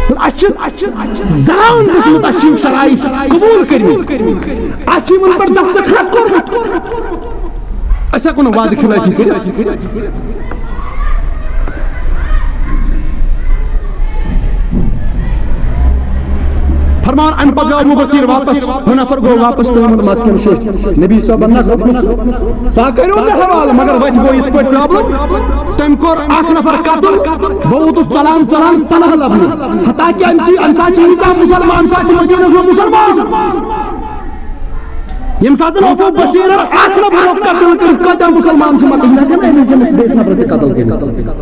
اَسہِ چھِ، اَسہِ چھِ زنان دِژمٕژ، اَسہِ چھِ یِم شرائط قبوٗل کٔرمٕتۍ، اَسہِ چھِ یِمن پٮ۪ٹھ دستخط کوٚرمُت۔ أسۍ ہٮ۪کو نہٕ وعدٕ خلٲفی کٔرِتھ۔ فرمان، اَمہِ پتہٕ گوٚو ابو بصیر واپس، ہُہ نفر گوٚو واپس تِمن مکہٕ کٮ۪ن شیٹھ۔ نبی صٲبن نہ دوٚپنس، "سا کٔرِو مےٚ حوالہٕ، مگر وتہِ گوٚو یِتھ پٲٹھۍ problem۔" تٔمۍ کوٚر اکھ نفر قتل، بہٕ ووتُس ژلان ژلان پناہ لبنہٕ۔ حتیٰ کہ اَمہِ سۭتۍ، اَمہِ ساتہٕ چھِ ییٖتیٛاہ مُسلمان، اَمہِ ساتہٕ چھِ مدیٖنس منٛز مُسلمان۔ ییٚمہِ ساتہٕ ابو بصیرن اکھ نفر قتل کٔرِتھ، کۭتیٛاہ مُسلمان چھِ مکہٕ؟ یِم ہٮ۪کن نہٕ أمِس، ییٚمِس بیٚیِس نفرس تہِ قتل کٔرِتھ۔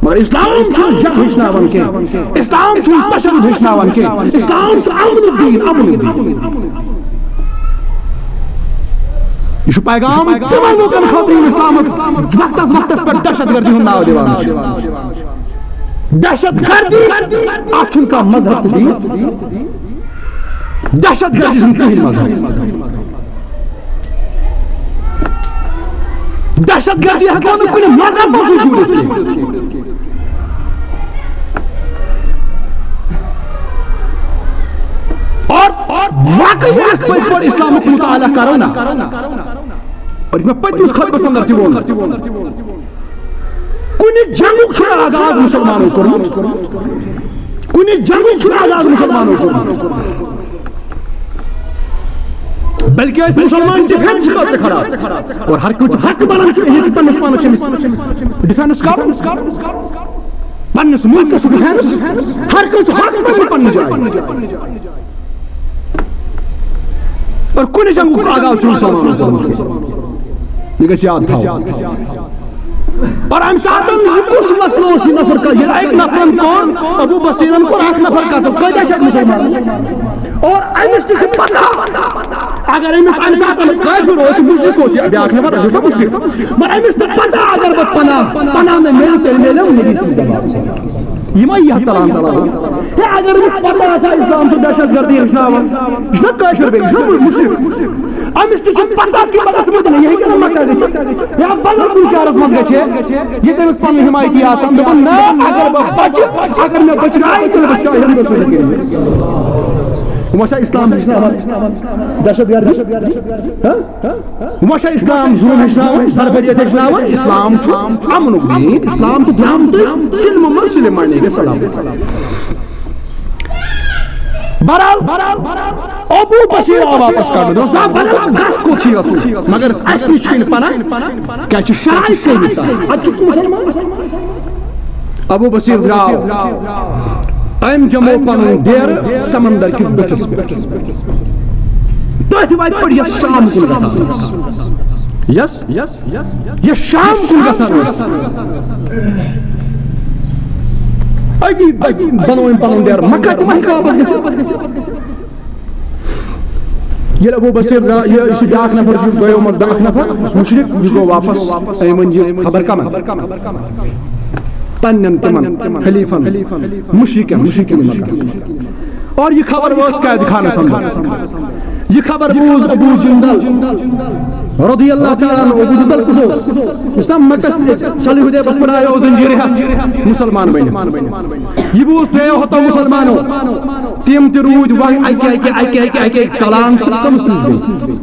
مگر اسلام چھُنہٕ جنگ ہیٚچھناوان کینٛہہ، اسلام چھُنہٕ تشدد ہیٚچھناوان کینٛہہ، اسلام چھُ امنُک دین، امنُک دین۔ یہِ چھُ پیغام تِمن لوٗکن خٲطرٕ، یِم اسلامس وقتس وقتس پٮ۪ٹھ دہشت گردی ہُنٛد ناو دِوان چھِ۔ دہشت گردی، اتھ چھُنہٕ کانٛہہ مذہب تہٕ دین۔ دہشت گردی چھُنہٕ کٕہٕنۍ مذہب۔ دہشت گردی ہٮ۪کو نہٕ کُنہِ مذہبس سۭتۍ جوٗڑِتھ کینٛہہ۔ اور، اور واقعی یِتھ پٲٹھۍ پٲٹھۍ اسلامُک مطالعہ کرو نا، اور یہِ مےٚ پٔتمِس خطبس اندر تہِ ووٚن، کُنہِ جنگُک چھُنہٕ آغاز مُسلمانو کوٚرمُت، کُنہِ جنگُک چھُنہٕ آغاز مُسلمانو کوٚرمُت، بلکہِ ٲسۍ مُسلمان ڈیفنس خٲطرٕ کھڑا۔ اور ہر کُنہِ چھُ حق بنان چھُ یہِ پننِس پانس چھُ أمِس ڈیفنس کرُن، پننِس مُلکس چھُ ڈیفنس، ہر کُنہِ چھُ حق بنان پننہِ جایہِ۔ اور کُنہِ جنگُک آغاز چھُنہٕ مُسلمانن کوٚرمُت۔ یہِ گژھِ یاد تھاوُن۔ اور اَمہِ ساتہٕ یہِ کُس مسلہٕ اوس، یہِ نفر کتھ، ییٚلہِ اَکہِ نفرن کوٚر، ابو بصیرن کوٚر اکھ نفر قتل، کۭتیاہ چھِ اَتہِ مُسلمان؟ اور أمِس تہِ چھِ پتہ، اگر أمِس اَمہِ ساتہٕ کٲفِر اوس، مُشرِک اوس، یہِ بیٛاکھ نفر، یہِ اوس مُشرِک۔ مگر أمِس تہِ پتہ، اگر بہٕ پناہ، پناہ مےٚ میلہِ، تیٚلہِ میلیو نبی سٕنٛز جماعت۔ یہِ ما یی ہا ژلان ژلان؟ ہے، اگر أمِس پتہ آسہِ ہا اسلام چھُ دہشت گردی ہیٚچھناوان، یہِ چھُنہ کٲشُر بیٚیہِ، یہِ چھُنہ مُشرِک۔ أمِس تہِ چھِ پتہ کہِ بہٕ گژھٕ مدینہ، یہِ ہیٚکہِ نہٕ مکہ گٔژھِتھ۔ یا بدل کُنہِ شہرس منٛز گژھِ ہے، ییٚتہِ أمِس پنٕنۍ حمایتی آسن، دپان، نہ، اگر بہٕ بچہٕ، اگر مےٚ بچہٕ آیہِ، تیٚلہِ بچہٕ آیہِ ہندو سۭتۍ کٔرِتھ۔ وۄنۍ چھا اسلام ہیٚچھناوان دہشت گردی؟ ہاں؟ وۄنۍ چھا اسلام ظلم ہیٚچھناوان، بربریت ہیٚچھناوان؟ اسلام چھُ امنُک دین، اسلام چھُ درامتُے سلمہٕ منٛز سلیمانی علیہ السلام۔ بہرحال، ابو بصیر آو واپس کرنہٕ۔ دوستو، بہرحال، گژھ کوٚت چھُ یژھُن؟ مگر اَسہِ نِش چھُنہٕ پناہ۔ کیٛاہ چھُ شرعی صحیح؟ اتھ چھُکھ ژٕ مُسلمان؟ ابو بصیر درٛاو۔ أمۍ جمو پنُن ڈیرٕ سمندر کِس بٔٹھِس پٮ۪ٹھ۔ تٔتھۍ وتہِ پٮ۪ٹھ یۄس شام کُن گژھان ٲس۔ یۄس یۄس شام کُن گژھان ٲس۔ أتی، أتی بنوو أمۍ پنُن ڈیرٕ۔ مکہ تہِ مکہ واپس گٔژھِتھ۔ ییٚلہِ ابو بصیر درٛا-، یہِ، یُس یہِ بیٛاکھ نفر چھُ، گٔیو منٛز بیٛاکھ نفر، یُس مُشرِک، یہِ گوٚو واپس۔ أمۍ ؤنۍ یہِ خبر کمن؟ پننٮ۪ن تِمن خلیفن، مُشرِکن، مُشرِکن مکہ۔ اور یہِ خبر وٲژ قید خانس اندر۔ یہِ خبر بوٗز ابو جندل رضی اللہ تعالیٰ عنہ۔ ابو جندل کُس اوس؟ یُس تام مکس صلح حدیبس پٮ۪ٹھ آیو زنجیٖرِ ہٮ۪تھ مُسلمان بٔنِتھ۔ یہِ بوٗز ترٛیو ہتو مُسلمانو۔ تِم تہِ روٗدۍ وۄنۍ اکہِ اکہِ اکہِ اکہِ اکہِ اکہِ ژلان تہٕ کٔمِس نِش گٔے؟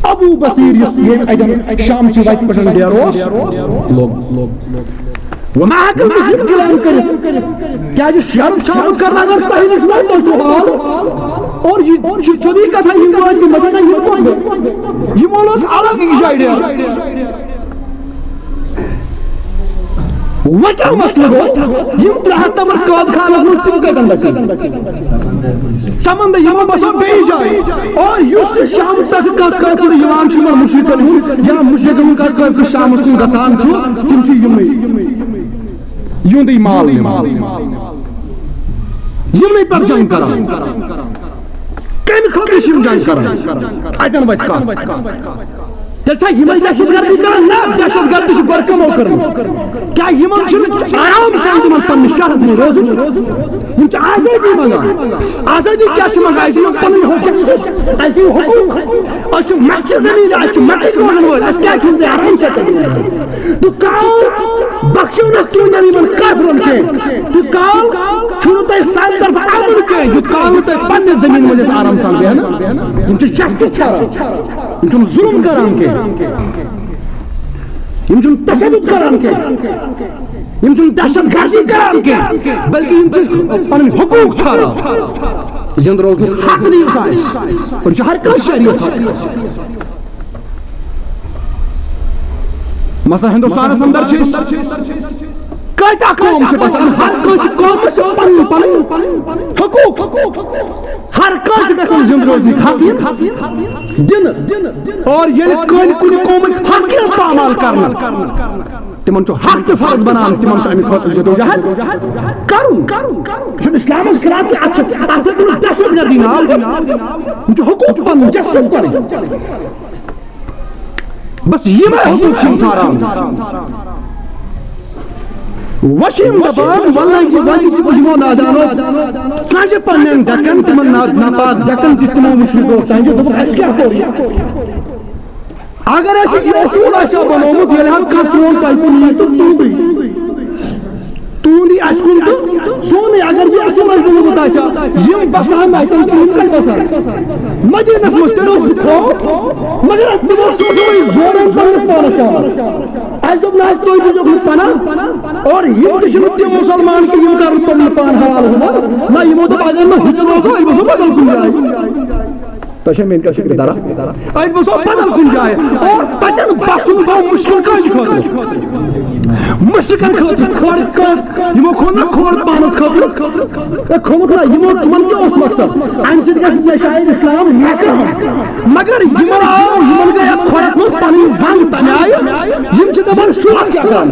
ابو بصیر یُس ییٚتہِ اتٮ۪ن شامچہِ وتہِ پٮ۪ٹھ ڈیرٕ اوس، لوٚگ۔ وۄنۍ ما ہٮ۪کن مُشرِک غلام کٔرِتھ؟ کیٛازِ شرُک شامُت کرنہٕ اگر تۄہہِ نِش ووت، تۄہہِ چھُو حال۔ اور یہِ چھُ سیوٚدُے کتھا، یِم وٲتۍ نہٕ مدینہ، یِم کوٚت گٔے؟ یِمو لوگ الگ اکہِ جایہِ ڈیرٕ۔ وۄنۍ کیٛاہ مسلہٕ گوٚو؟ یِم ترٛےٚ ہتھ نفر قٲد خانس منٛز، تِم کتٮ۪ن بچن؟ سمندر، یِمو بسو بیٚیہِ جایہِ۔ اور یُس تہِ شام پٮ۪ٹھ کانٛہہ کٲفِر یِوان چھُ یِمن مُشرِکن ہُنٛد، یا مُشرِکن ہُنٛد کانٛہہ کٲفِر شامس کُن گژھان چھُ، تِم چھِ یِمنٕے، یِہُنٛدُے مال نِوان۔ یِمنٕے پٮ۪ٹھ جنگ کران۔ کَمہِ خٲطرٕ چھِ یِم جنگ کران؟ اَتٮ۪ن وَتھِ کَتھ۔ تیٚلہِ چھا یِمَے دہشت گردی کران؟ نہ، دہشت گردی چھِ گۄڈٕ کَمو کٔرمٕژ۔ کیٛاہ یِمَن چھُنہٕ آرام سان تِمَن پنٛنِس شہرَس منٛز روزُن؟ یِم چھِ آزٲدی منٛگان۔ آزٲدی کیٛاہ چھِ منٛگان؟ اَسہِ چھِ یِمَن پَنٕنۍ حقوٗق، اَسہِ چھِ حقوٗق۔ أسۍ چھِ مَکچہِ زٔمیٖن، اَسہِ چھِ مَکٕچ روزَن وٲلۍ۔ اَسہِ کیٛازِ چھُنہٕ تُہۍ آرام سان تَتہِ روزان؟ تہٕ کال بخشو نہٕ تُہٕنٛدٮ۪ن یِمَن کافرَن کینٛہہ۔ تہٕ کال چھُنہٕ تۄہہِ سانہِ طرفہٕ اَمُن کینٛہہ، یُتھ کال نہٕ تۄہہِ پنٛنِس زٔمیٖن منٛز أسۍ آرام سان بیٚہنہٕ۔ یِم چھِ جسٹس ژھانڈان۔ یِم چھِنہٕ ظُلُم کران کینٛہہ۔ یِم چھِنہٕ تشدد کران کینٛہہ۔ یِم چھِنہٕ دہشت گردی کران کینٛہہ، بلکہِ یِم چھِ پنٕنۍ حقوٗق ژھانڈان۔ زِندٕ روزنُک حق دِیِو سا اَسہِ۔ اور یہِ چھُ ہر کٲنٛسہِ شہریَس حق۔ مثلاً ہندوستانس اندر چھِ أسۍ کۭتیٛاہ قوم چھِ بسان، ہر کٲنٛسہِ قومس چھِ پنٕنۍ پنٕنۍ حقوٗق۔ ہر کٲنٛسہِ گژھن زِندٕ روزنٕکۍ حق یِن دِنہٕ۔ اور ییٚلہِ کٲنٛسہِ کُنہِ قومٕکۍ حق یِن پامال کرنہٕ، تِمن چھُ حق تہٕ فرض بنان، تِمن چھُ اَمہِ خٲطرٕ جدوجہد کرُن۔ یہِ چھُنہٕ اسلامس خلاف کینٛہہ، اَتھ چھُ، اَتھ ہیٚکہِ نہٕ دہشت گردی ناو دِتھ۔ یِم چھِ حقوٗق پنٕنۍ، جسٹس پنٕنۍ۔ بس یِمے حقوٗق چھِ یِم ژھانڈان۔ وۄنۍ چھِ یِم دپان، واللہ کہِ وۄنۍ یِمو نادانو ژَجہِ پننٮ۪ن ڈٮ۪کن، تِمن نا-، ناپاک ڈٮ۪کن دِژ تِمو مُشرِکو ژَجہِ، دوٚپُکھ، اَسہِ کیٛاہ کوٚر یہِ؟ اگر اَسہِ یہِ اصوٗل آسہِ ہا بنومُت، ییٚلہِ حظ کانٛہہ سون ٹایپہٕ نِیہِ تہٕ تُہُنٛدُے، تُہُنٛدُے اَسہِ کُن تہٕ سونُے، اگر یہِ اصوٗل آسہِ بنومُت آسہِ ہا، یِم بسان آسن تہٕ یِم کتہِ بسان؟ مدیٖنس منٛز تیٚلہِ اوس یہِ خوف، مگر اَتھ تِمو سوٗنچ وۄنۍ زورن پننِس پانس شامس۔ اَسہِ دوٚپ نہ حظ تُہۍ دیٖزیوکھ نہٕ پناہ، اور یِم تہِ چھِنہٕ تِم مُسلمان کہِ یِم کرن پنُن پان حوالہٕ ہُمن۔ نہ، یِمو دوٚپ اگر نہٕ ہُتہِ روزو، أسۍ وسو بدل کُنہِ جایہِ۔ تۄہہِ چھا میٛٲنۍ کتھ فِکرِ تران؟ أسۍ وسو بدل کُنہِ جایہِ۔ اور تتٮ۪ن بسُن گوٚو مُشکل کٲنٛسہِ خٲطرٕ؟ مُشرِکن خٲطرٕ کھۄر کٔر، یِمو کھوٚل نہ کھۄر پانس خٲطرٕ۔ اے، کھوٚلُکھ نہ، یِمو، تِمن کیٛاہ اوس مقصد؟ امہِ سۭتۍ گژھِ مےٚ شاید اسلام لیکرٕ ہم۔ مگر یِمن آو، یِمن گٔے اتھ کھۄرس منٛز پنٕنۍ زنگ تمہِ آیہِ، یِم چھِ دپان، شُر کیٛاہ کران؟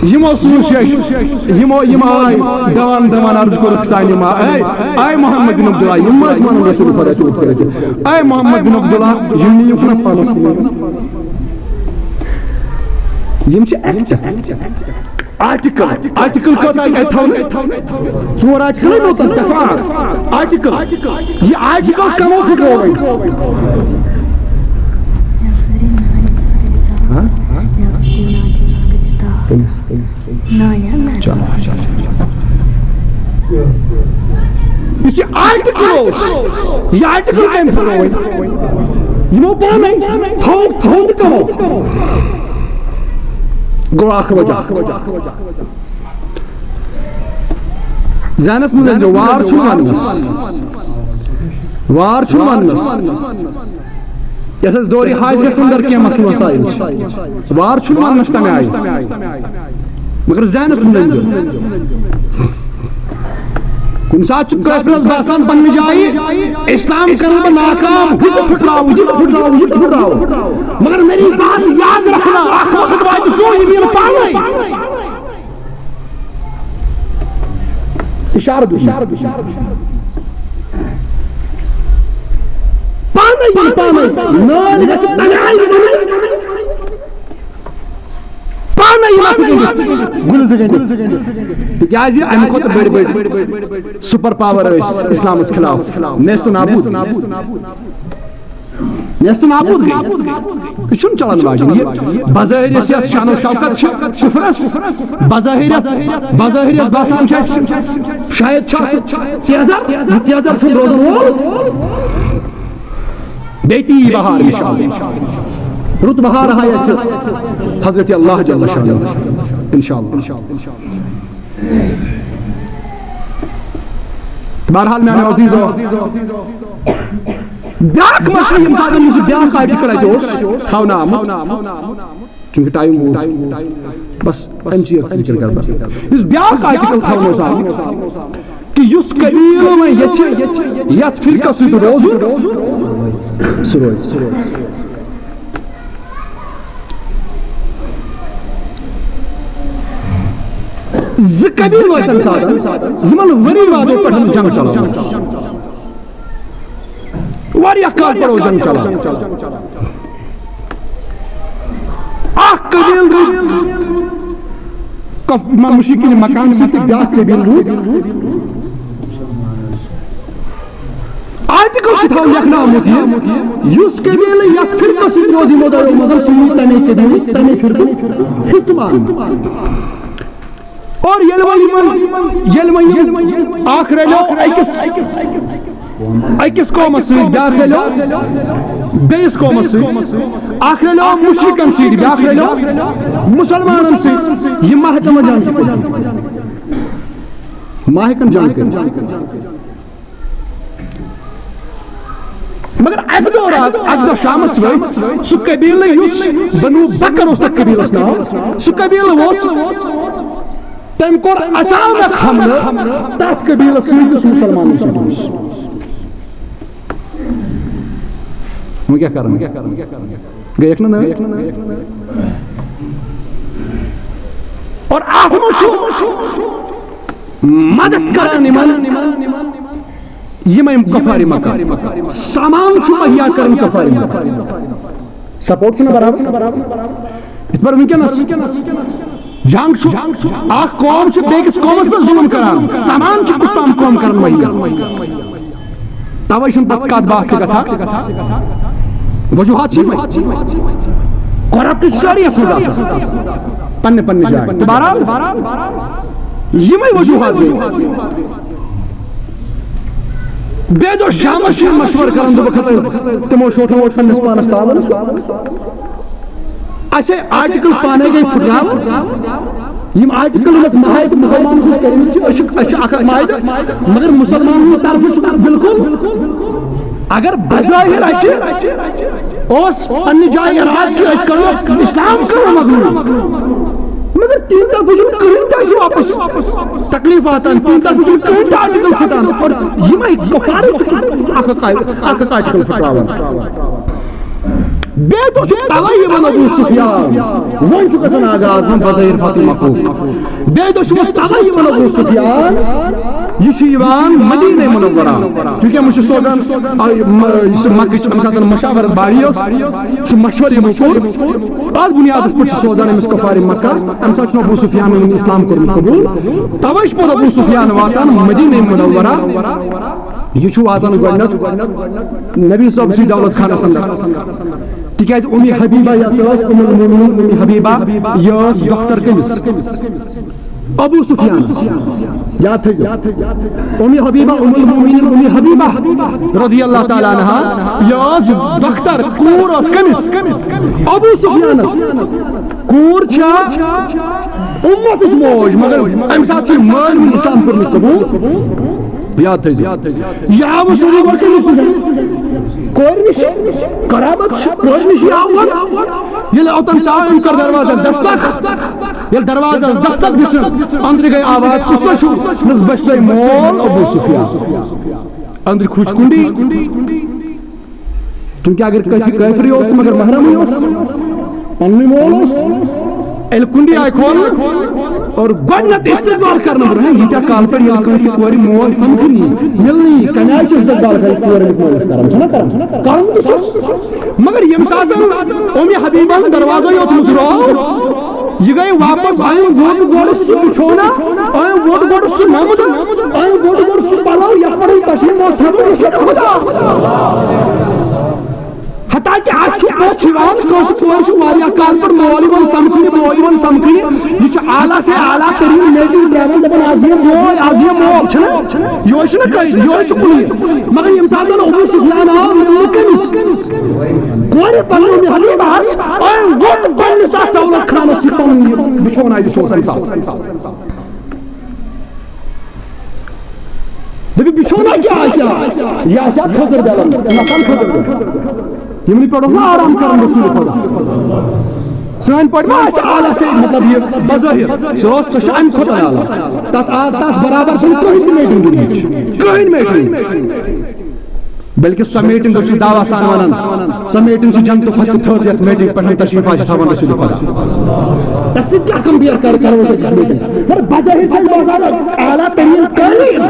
یِمو سوٗنچ شیٚش، یِمو، یِم آے دوان دوان عرض کوٚرُکھ سانہِ ما، اے، اے محمد بن عبداللہ، یِم ما ٲسۍ وَنان رسول خۄدا چھُ ہُتھ کٔنۍ؟ اے محمد بن عبداللہ، یِم نِیِو نہ پانَس کُن۔ یِم چھِ ایکٹ۔ آرٹیکل، آرٹیکل کوتاہ آیہِ تھاونہٕ؟ ژور آرٹیکل ہے نوتن دفعہ۔ آرٹیکل۔ یہِ آرٹیکل کمو پھٕٹرو وۄنۍ؟ ہاں؟ تٔمِس، تٔمِس۔ نہ، نہ، مےٚ چلو، چلو۔ یُس یہِ آرٹیکل اوس، یہِ آرٹیکل کٔمۍ پھٕٹرو وۄنۍ؟ یِمو پانے۔ تھوٚو، تھوٚو تہٕ کمو۔ گوٚو اکھ وجہ۔ ذہنس منٛز أنۍزیو، وار چھُنہٕ وننس۔ وار چھُنہٕ وننس۔ یَتھ أسۍ دورِ حاج گژھن در کینٛہہ مسلہٕ مسائل چھِ۔ وار چھُنہٕ وننس تمہِ آیہِ۔ مگر ذہنس منٛز أنۍزیو۔ کُنہِ ساتہٕ چھُ کٲفرس باسان پننہِ جایہِ، اسلام کرٕ بہٕ ناکام، ہُہ تہِ پھٕٹراوٕ، یہِ تہِ پھٕٹراوٕ، یہِ تہِ پھٕٹراوٕ۔ مگر میری بات یاد رکھنا، اکھ وقت واتہِ سُہ، یہِ یِیہِ پانے۔ اِشارٕ دیُت مےٚ۔ پانے یِن، پانے۔ نٲلۍ گژھِ تَمہِ آیہِ وَنٕنۍ۔ پانے یِن اَتھٕ گٔنٛڈِتھ۔ گُلۍ زٕ گٔنٛڈِتھ۔ تِکیٛازِ اَمہِ کھۄتہٕ بٔڑۍ بٔڑۍ سپر پاور ٲسۍ اِسلامَس خلاف۔ نیست و نابود۔ نیست و نابود گٔے۔ یہِ چھُنہٕ چلن واجِنۍ۔ یہِ بظٲہِر یۄس یَتھ شان و شوکت چھِ کُفرس، بظٲہِر یَتھ، بظٲہِر یَتھ باسان چھُ اَسہِ شاید چھُ اَتھ تیزر، یہِ تیزر چھُنہٕ روزن وول۔ بیٚیہِ تہِ یی بہار اِنشاءاللہ۔ رُت بہار ہا یَتھ چھُ حضرت اللہ جل شانہ اِنشاءاللہ۔ بہرحال میانیو عزیزو، بیاکھ مسئلہٕ ییٚمہِ ساتہٕ یُس بیاکھ آرٹیکل اَتہِ اوس تھاونہٕ آمُت، چونکہ ٹائم ووت، بس اَمہِ چیٖز خٲطرٕ کَرٕ بہٕ۔ یُس بیاکھ آرٹیکل تھاونہٕ اوس آمُت کہِ یُس قبیٖلہٕ وۄنۍ ییٚژھِ یَتھ فرقس سۭتۍ روزُن، سُہ روزِ۔ زٕ قبیٖلہٕ ٲسۍ تَمہِ ساتہٕ، یِمن ؤری وادو پٮ۪ٹھ جنگ چلاوان۔ واریاہ کال پٮ۪ٹھ اوس جنگ چلان۔ اکھ قبیٖلہٕ روٗد کف-، مُشرِکیٖن مکہ سۭتۍ، تہٕ بیٛاکھ قبیٖلہٕ روٗد۔ آرٹیکل چھُ تھاوُن لیکھنہٕ آمُت یہِ، یُس قبیٖلہٕ یَتھ فرقس سۭتۍ روزِ یِمو دۄیو منٛز، سُہ یی تَمے قبیٖلہٕ، تَمے فرقُک حصہٕ ماننہٕ۔ اور ییٚلہِ وۄنۍ یِمن، ییٚلہِ وۄنۍ یِم اکھ رلیو أکِس أکِس قومس سۭتۍ بیٛاکھ رلیو، بیٚیِس قومس سۭتۍ۔ اکھ رلیو مُشرِکن سۭتۍ، بیٛاکھ رلیو مُسلمانن سۭتۍ۔ یہِ ماہکم جنگ چھِ کٔرِتھ۔ ماہکم جنگ کٔرِتھ۔ مگر اَکہِ دۄہ راتھ، اَکہِ دۄہ شامس ؤتھۍ سُہ قبیلہٕ، یُس بنو بکر اوس تتھ قبیلس ناو، سُہ قبیلہٕ ووت۔ تٔمۍ کوٚر اچانک حملہٕ تتھ قبیلس سۭتۍ، یُس مُسلمانن سۭتۍ اوس۔ وۄنۍ کیٛاہ کرن؟ گٔیَکھ نہٕ نٲوۍ؟ اور اتھ منٛز چھُ مدد کران یِمن، یِمے کفار مکہ۔ سامان چھُ مہیا کران کفار مکہ۔ سپورٹ چھُنہٕ برابر۔ یِتھ پٲٹھۍ وٕنکیٚنَس جنگ چھُ، اکھ قوم چھِ بیٚکِس قومَس پٮ۪ٹھ ظُلُم کران، سامان چھُ کُس تام قوم کران مہیا۔ توے چھُنہٕ پتہٕ کتھ باتھ تہِ گژھان۔ وجوہات چھِ یِمے۔ کرپٹ چھِ سٲری یتھ منٛز آسان۔ پننہِ پننہِ جایہِ۔ تہٕ بہرحال، یِمے وجوہات گٔے۔ بیٚیہِ دۄہ شامس چھِ مشورٕ کران، دوٚپُکھ، ہسا تِمو چھُ اوٚٹھن ووٚٹھن پننِس پانس تاوان۔ اَسہِ آرٹیکل پانے گٔے پھٕٹراوان۔ یِم آرٹیکل یِم اَسہِ معاہدٕ مُسلمانَن سۭتۍ کٔرمٕتۍ چھِ، أسۍ چھِ، أسۍ چھِ اکھ اکھ معاہدٕ، مگر مُسلمانَن ہٕنٛدِ طرفہٕ چھُ بالکل، اگر بظٲہِر اَسہِ اوس پننہِ جایہِ ارادٕ کہِ أسۍ کرو اسلام کرو مضبوٗط، مگر تیوٗتاہ بوٗزُن کٕہٕنۍ تہِ اَسہِ واپس تکلیف واتان، تیوٗتاہ بوٗزُن کٕہٕنۍ تہِ آرٹیکل پھٕٹان۔ اور یِمے کفارٕے چھِ اکھ اکھ، اکھ اکھ آرٹیکل پھٕٹراوان۔ بیٚیہِ دۄہ چھُ توے یِوان ابو سفیان، وۄنۍ چھُ گژھان آغاز وۄنۍ بظٲہِر فتح مکہ۔ بیٚیہِ دۄہ چھُ وۄنۍ توے یِوان ابو سفیان، یہِ چھُ یِوان مدینہ منورہ، چونکہ أمِس چھُ سوزان، آ، یہِ م-، یُس مکٕچ اَمہِ ساتہٕ مشاورت باری ٲس، سُہ مشورٕ یِمو کوٚر، اَتھ بُنیادَس پٮ۪ٹھ چھُ سوزان أمِس کفار مکہ۔ اَمہِ ساتہٕ چھُنہٕ ابو سفیان وۄنۍ اِسلام کوٚرمُت قبوٗل، توے چھُ پتہٕ ابو سفیان واتان مدینہ منورہ۔ یہِ چھُ واتان گۄڈٕنیتھ نبی صٲب سٕے دولت خانس اندر، تِکیازِ اُمِ حبیبہ یۄس ٲس، اُم المومنین اُمِ حبیبہ، یہِ ٲس دۄختر کٔمِس؟ ابو سفیانس۔ یاد تھٲیزیو، اُمِ حبیبہ، اُم المومنین اُمِ حبیبہ رضی اللہ تعالیٰ عنہا، یہِ ٲس دۄختر، کوٗر ٲس کٔمِس؟ ابو سفیانس۔ کوٗر چھا اُمتٕچ موج، مگر امہِ ساتہٕ چھُ مٲلۍ وُنہِ اسلام کوٚرمُت قبوٗل۔ یاد تھٲیزِ۔ یہِ آو سورُے گۄڈٕ کٔمِس نِش؟ کورِ نِش۔ قرابت چھِ کورِ نِش آو گۄڈٕ۔ ییٚلہِ اوٚتَن ژاو، أمۍ کٔر دروازَس دستک۔ ییٚلہِ دروازَس دستک دِژٕن، أنٛدرٕ گٔے آواز، کُس سا چھُ؟ دوٚپنَس، بہٕ چھُسَے مول ابو سفیان۔ أنٛدرٕ کھوٗژ کُنڈی۔ چونکہ اگر کٲفی کٲفرٕے اوس، مگر محرمٕے اوس، پننُے مول اوس، ییٚلہِ کُنڈی آیہِ کھولنہٕ اور گۄڈٕنیتھ استقبال کرنہٕ برونٛہہ، ییٖتیٛاہ کالہٕ پٮ۪ٹھ ییٚلہِ کٲنٛسہِ کورِ مول سمکھٕنی، مِلنی، کَمہِ آیہِ چھِ استقبال کران کورِ أمِس مٲلِس کران؟ چھُنہ کران؟ کرُن تہِ چھُس۔ مگر ییٚمہِ ساتہٕ اُمہِ حبیبن دروازے یوت مُژراو، یہِ گٔے واپس، أمۍ ووٚت گۄڈٕ سُہ بِچھونا، أمۍ ووٚت گۄڈٕ سُہ نمدٕ، أمۍ ووٚت گۄڈٕ سُہ پلو، یتھ پٮ۪ٹھ تشریف اوس تھاوان رسول خدا۔ حتیٰ کہ اَسہِ چھُ پوٚژھ یِوان، کٲنٛسہِ کورِ چھُ واریاہ کال پٮ۪ٹھ مول یِوان سمکھنہِ، مول یِوان سمکھنہِ۔ یہِ چھُ اعلیٰ سے اعلیٰ تریٖن میٹنگ ترٛاوان، دَپان، "از یِم بوے، از یِم مول"، چھُنہ؟ یِہوٚے چھُنہ قٲیِد، یِہوٚے چھُ کُنی۔ مگر ییٚمہِ ساتہٕ زَن ابو سفیان آو، مِلنہٕ کٔمِس؟ کورِ پننہِ حبیبس، أمۍ ووٚن پننِس اَتھ دولت خانس یہِ پنُن یہِ بِچھونا، یُس اوس اَمہِ ساتہٕ۔ دَپہِ، بِچھونا کیٛاہ آسہِ ہا؟ یہِ آسہِ ہا کھٔزٕر بَلن، مثلاً کھٔزٕر بَلن۔ یِمنٕے پٮ۪ٹھ اوس نہ آرام کران رسول خدا۔ سٲنۍ پٲٹھۍ ما آسہِ اعلیٰ سے، مطلب، یہِ بظٲہِر؟ سُہ اوس، سُہ چھُ اَمہِ کھۄتہٕ اعلیٰ۔ تَتھ آ-، تَتھ برابر چھُنہٕ کٕہٕنۍ تہِ میٹنگ دُنیاہٕچ۔ کٕہٕنۍ میٹنگ۔ بلکہ سۄ میٹنگ چھِ دعویٰ سان ونان، سۄ میٹنگ چھِ جنتُک فتح تھٲوز، یتھ میٹنگ پٮ۪ٹھ تشریف آسہِ تھاوان رسول خدا۔ تتھ سۭتۍ کیٛاہ کمپیئر کر-، کرو أسۍ أکِس میٹنگ؟ مگر بظٲہر چھِ اَسہِ باسان اعلیٰ تریٖن تعلیٖم۔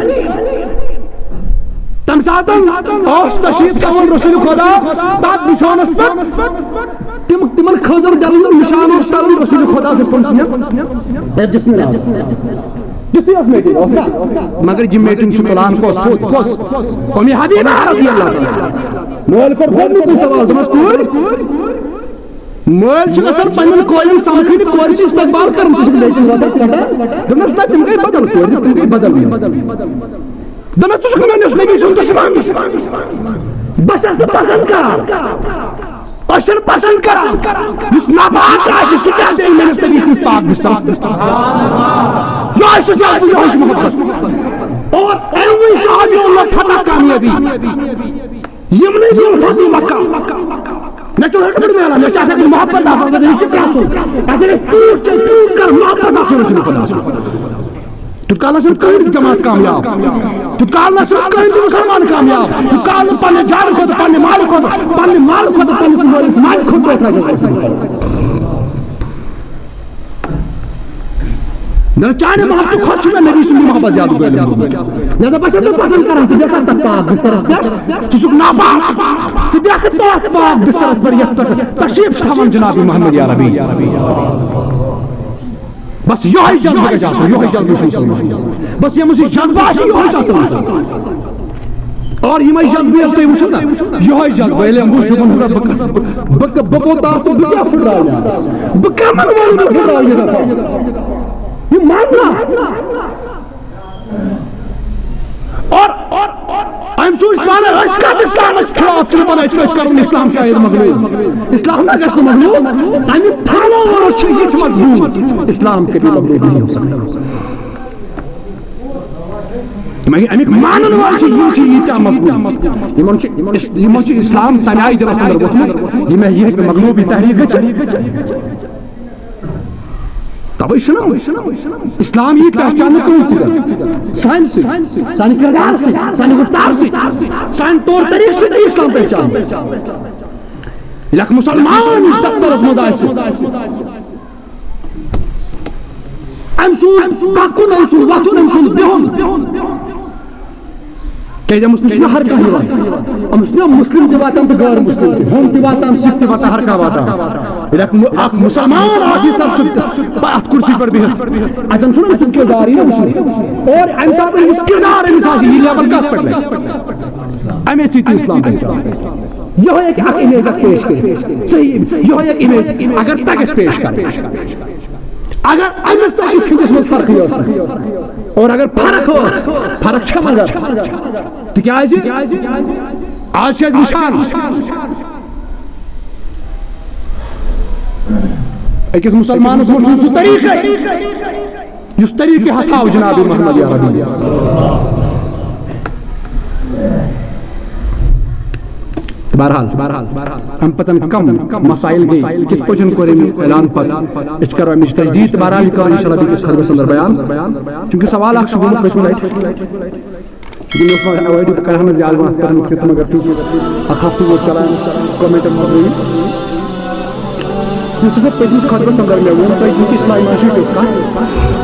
تمہِ ساتہٕ اوس تشریف تھاوان رسول خدا تتھ نشانس پٮ۪ٹھ۔ تِم، تِمن خٲطرٕ دِلن ہُنٛد نشان اوس تران رسول خدا صلی اللہ علیہ وسلم سٕنٛدِس جسمِ ناز۔ تِژھٕے ٲس میٹنگ، اوس نا؟ مگر یہِ میٹنگ چھُ تُلان کۄس؟ کُس؟ اُمہِ حبیبہ رضی اللہ تعالیٰ عنہا۔ مٲلۍ کوٚر گۄڈٕنیُکُے سوال، دوٚپمَس، کوٗر؟ مٲلۍ چھِ گژھان پننٮ۪ن کورٮ۪ن سمکھٕنہِ، کورِ چھِ استقبال کران، تہِ چھِ میٹنگ واتان پٮ۪ٹھٕ۔ دوٚپمَس، نہ، تِم گٔے بدل کورِ، تِم گٔے بدل۔ دوٚپمَس، "ژٕ چھُکھ میٲنِس نبی سُنٛد دُشمن۔ بہٕ چھَس نہٕ پسند کران۔ أسۍ چھِنہٕ پسند کران۔ یُس ناپاک آسہِ، سُہ کیٛاہ دِیہِ میٲنِس نبی سٕنٛدِس پاک بسترس؟" یِہوٚے چھُ جذبہٕ، یِہوٚے چھُ محبت۔ اور اَمہِ صحابیو لوٚب فتح کامیٲبی۔ یِمنٕے دِیُن فتح مکہ۔ مےٚ چھُ ہیوٚتمُت میلان، مےٚ چھُ اَتھ اَتٮ۪ن محبت آسان، مےٚ چھُ یہِ چھُ پرٛژھُن۔ اَتٮ۪ن أسۍ تیوٗت چھِ، تیوٗت کر محبت آسان، رسول خدا۔ تیوٗت کال نہ چھُنہٕ کٕہٕنۍ جماعت کامیاب۔ تیوٗت کال نہ چھُنہٕ کٕہٕنۍ تہِ مُسلمان کامیاب۔ تیوٗت کال نہٕ پننہِ جانہٕ کھۄتہٕ، پننہِ مالہٕ کھۄتہٕ، پننہِ مالہٕ کھۄتہٕ، پننِس مٲلِس ماجہِ کھۄتہٕ پیوٚو فٲیدٕ۔ نہ، چانہِ محبتہٕ کھۄتہٕ چھُ مےٚ نبی سُنٛد محبت زیادٕ غٲلب گوٚمُت۔ لہذا بہٕ چھَس نہٕ پسند کران ژٕ بیٚہکھ تَتھ پاک بسترس پٮ۪ٹھ۔ ژٕ چھُکھ ناپاک۔ ژٕ بیٚہکھ تَتھ پاک بسترس پٮ۪ٹھ یَتھ پٮ۪ٹھ تشریف چھُ تھاوان جناب محمد عربی۔ بس یِہوٚے جذبہٕ گژھِ آسُن، یِہوٚے جذبہٕ چھُ مُسلمان۔ بس ییٚمِس یہِ جذبہٕ آسہِ، یِہوٚے چھُ اَصٕل مُسلمان۔ اور یِمَے جذبہٕ ییٚلہِ تُہۍ وٕچھِو نا، یِہوٚے جذبہٕ ییٚلہِ أمۍ وٕچھ، دوٚپُن، "ہتا بہٕ کَتھ، بہٕ، بہٕ، بہٕ کوٚت آو تہٕ بہٕ کیٛاہ پھٕٹراونہٕ آز؟ بہٕ کَمَن وَنہٕ بہٕ پھٕٹراو یہِ دَفعہ؟ یہِ ماننا۔" اور، اور، اور أمۍ سوٗنٛچ پانہٕ، أسۍ کَتھ اِسلامَس خلاف چھِ دَپان، أسۍ کیٛاہ چھِ کَرُن، اِسلام چھُ شاید مغلوب۔ اِسلام نہ گژھِ نہٕ مغلوب، اَمہِ followers چھِ یِتھۍ مضبوٗط، اِسلام کٔرِو مغلوب نہیں ہو سکتا۔ یِم اَمِکۍ، اَمِکۍ مانَن وٲلۍ چھِ، یِم چھِ ییٖتیٛاہ مضبوٗط۔ یِمَن چھِ، یِمَن چھِ اِسلام تَمہِ آیہِ دِلَس اندر ووٚتھمُت، یہِ مےٚ، یہِ ہیٚکہِ مغلوبی تحریٖک گٔژھِتھ۔ توے چھُنہ اسلام یی پہچاننہٕ کٕہٕنۍ سۭتۍ۔ سانہِ سۭتۍ، سانہِ کردار سۭتۍ، سانہِ گفتار سۭتۍ، سانہِ طور طریقہٕ سۭتۍ یی اسلام پہچاننہٕ۔ ییٚلہِ اکھ مسلمان یُس دفترس منٛز آسہِ، أمۍ سُنٛد پکُن، أمۍ سُنٛد وۄتھُن، أمۍ سُنٛد بِہُن، کیازِ أمِس نِش چھُنہٕ ہر کانٛہہ یِوان۔ أمِس چھُنہٕ مسلم تہِ واتان تہٕ غٲر مسلم تہِ، ہُم تہِ واتان، سکھ تہِ واتان، ہر کانٛہہ واتان۔ ییٚلہِ اکھ مُ-، اکھ مسلمان آفیسر چھُ اتھ کُرسی پٮ۪ٹھ بِہِتھ، اتٮ۪ن چھُنہٕ أمۍ سُنٛد کردار یی نہ وٕچھنہٕ۔ اور امہِ ساتہٕ أمِس کردار أمِس آسہِ، یہِ level کتھ پٮ۪ٹھ لگہِ؟ امے سۭتۍ تہِ اسلام پہچان۔ یِہوٚے ہیٚکہِ اکھ image اکھ پیش کٔرِتھ۔ صحیح، یِہوٚے ہیٚکہِ image اگر تگہِ پیش کرٕنۍ۔ اگر أمِس تہٕ أکِس ہٕنٛدِس منٛز فرقٕے ٲس نہٕ۔ اور اگر فرق ٲس، فرق چھےٚ مگر۔ تِکیٛازِ آز چھِ أسۍ وٕچھان، أکِس مُسلمانَس منٛز چھُنہٕ سُہ طریٖقَے، یُس طریٖقہٕ ہتھاو جناب محمد عربی۔ بہرحال، بہرحال، بہرحال، اَمہِ پتہٕ کم مسائل گٔے، کِتھ پٲٹھۍ کوٚر أمۍ اعلان پتہٕ؟ أسۍ کرو اَمِچ تجدید، بہرحال، یہِ کرو انشاءاللہ بیٚکِس خطبس اندر بیان، چونکہ سوال اکھ چھُ گوٚمُت پٔتمہِ لٹہِ۔ چونکہ مےٚ اوس وۄنۍ avoid، بہٕ کرٕ ہا نہٕ زیادٕ وۄنۍ اَتھ پٮ۪ٹھ کینٛہہ، تہٕ مگر چونکہ اکھ ہفتہٕ ووت چلان، کومنٹن منٛز گٔے۔ یُس ہسا پٔتمِس خطبس اندر مےٚ ووٚن تۄہہِ، چونکہ اسلام منٛز چھِ تِژھ کتھ،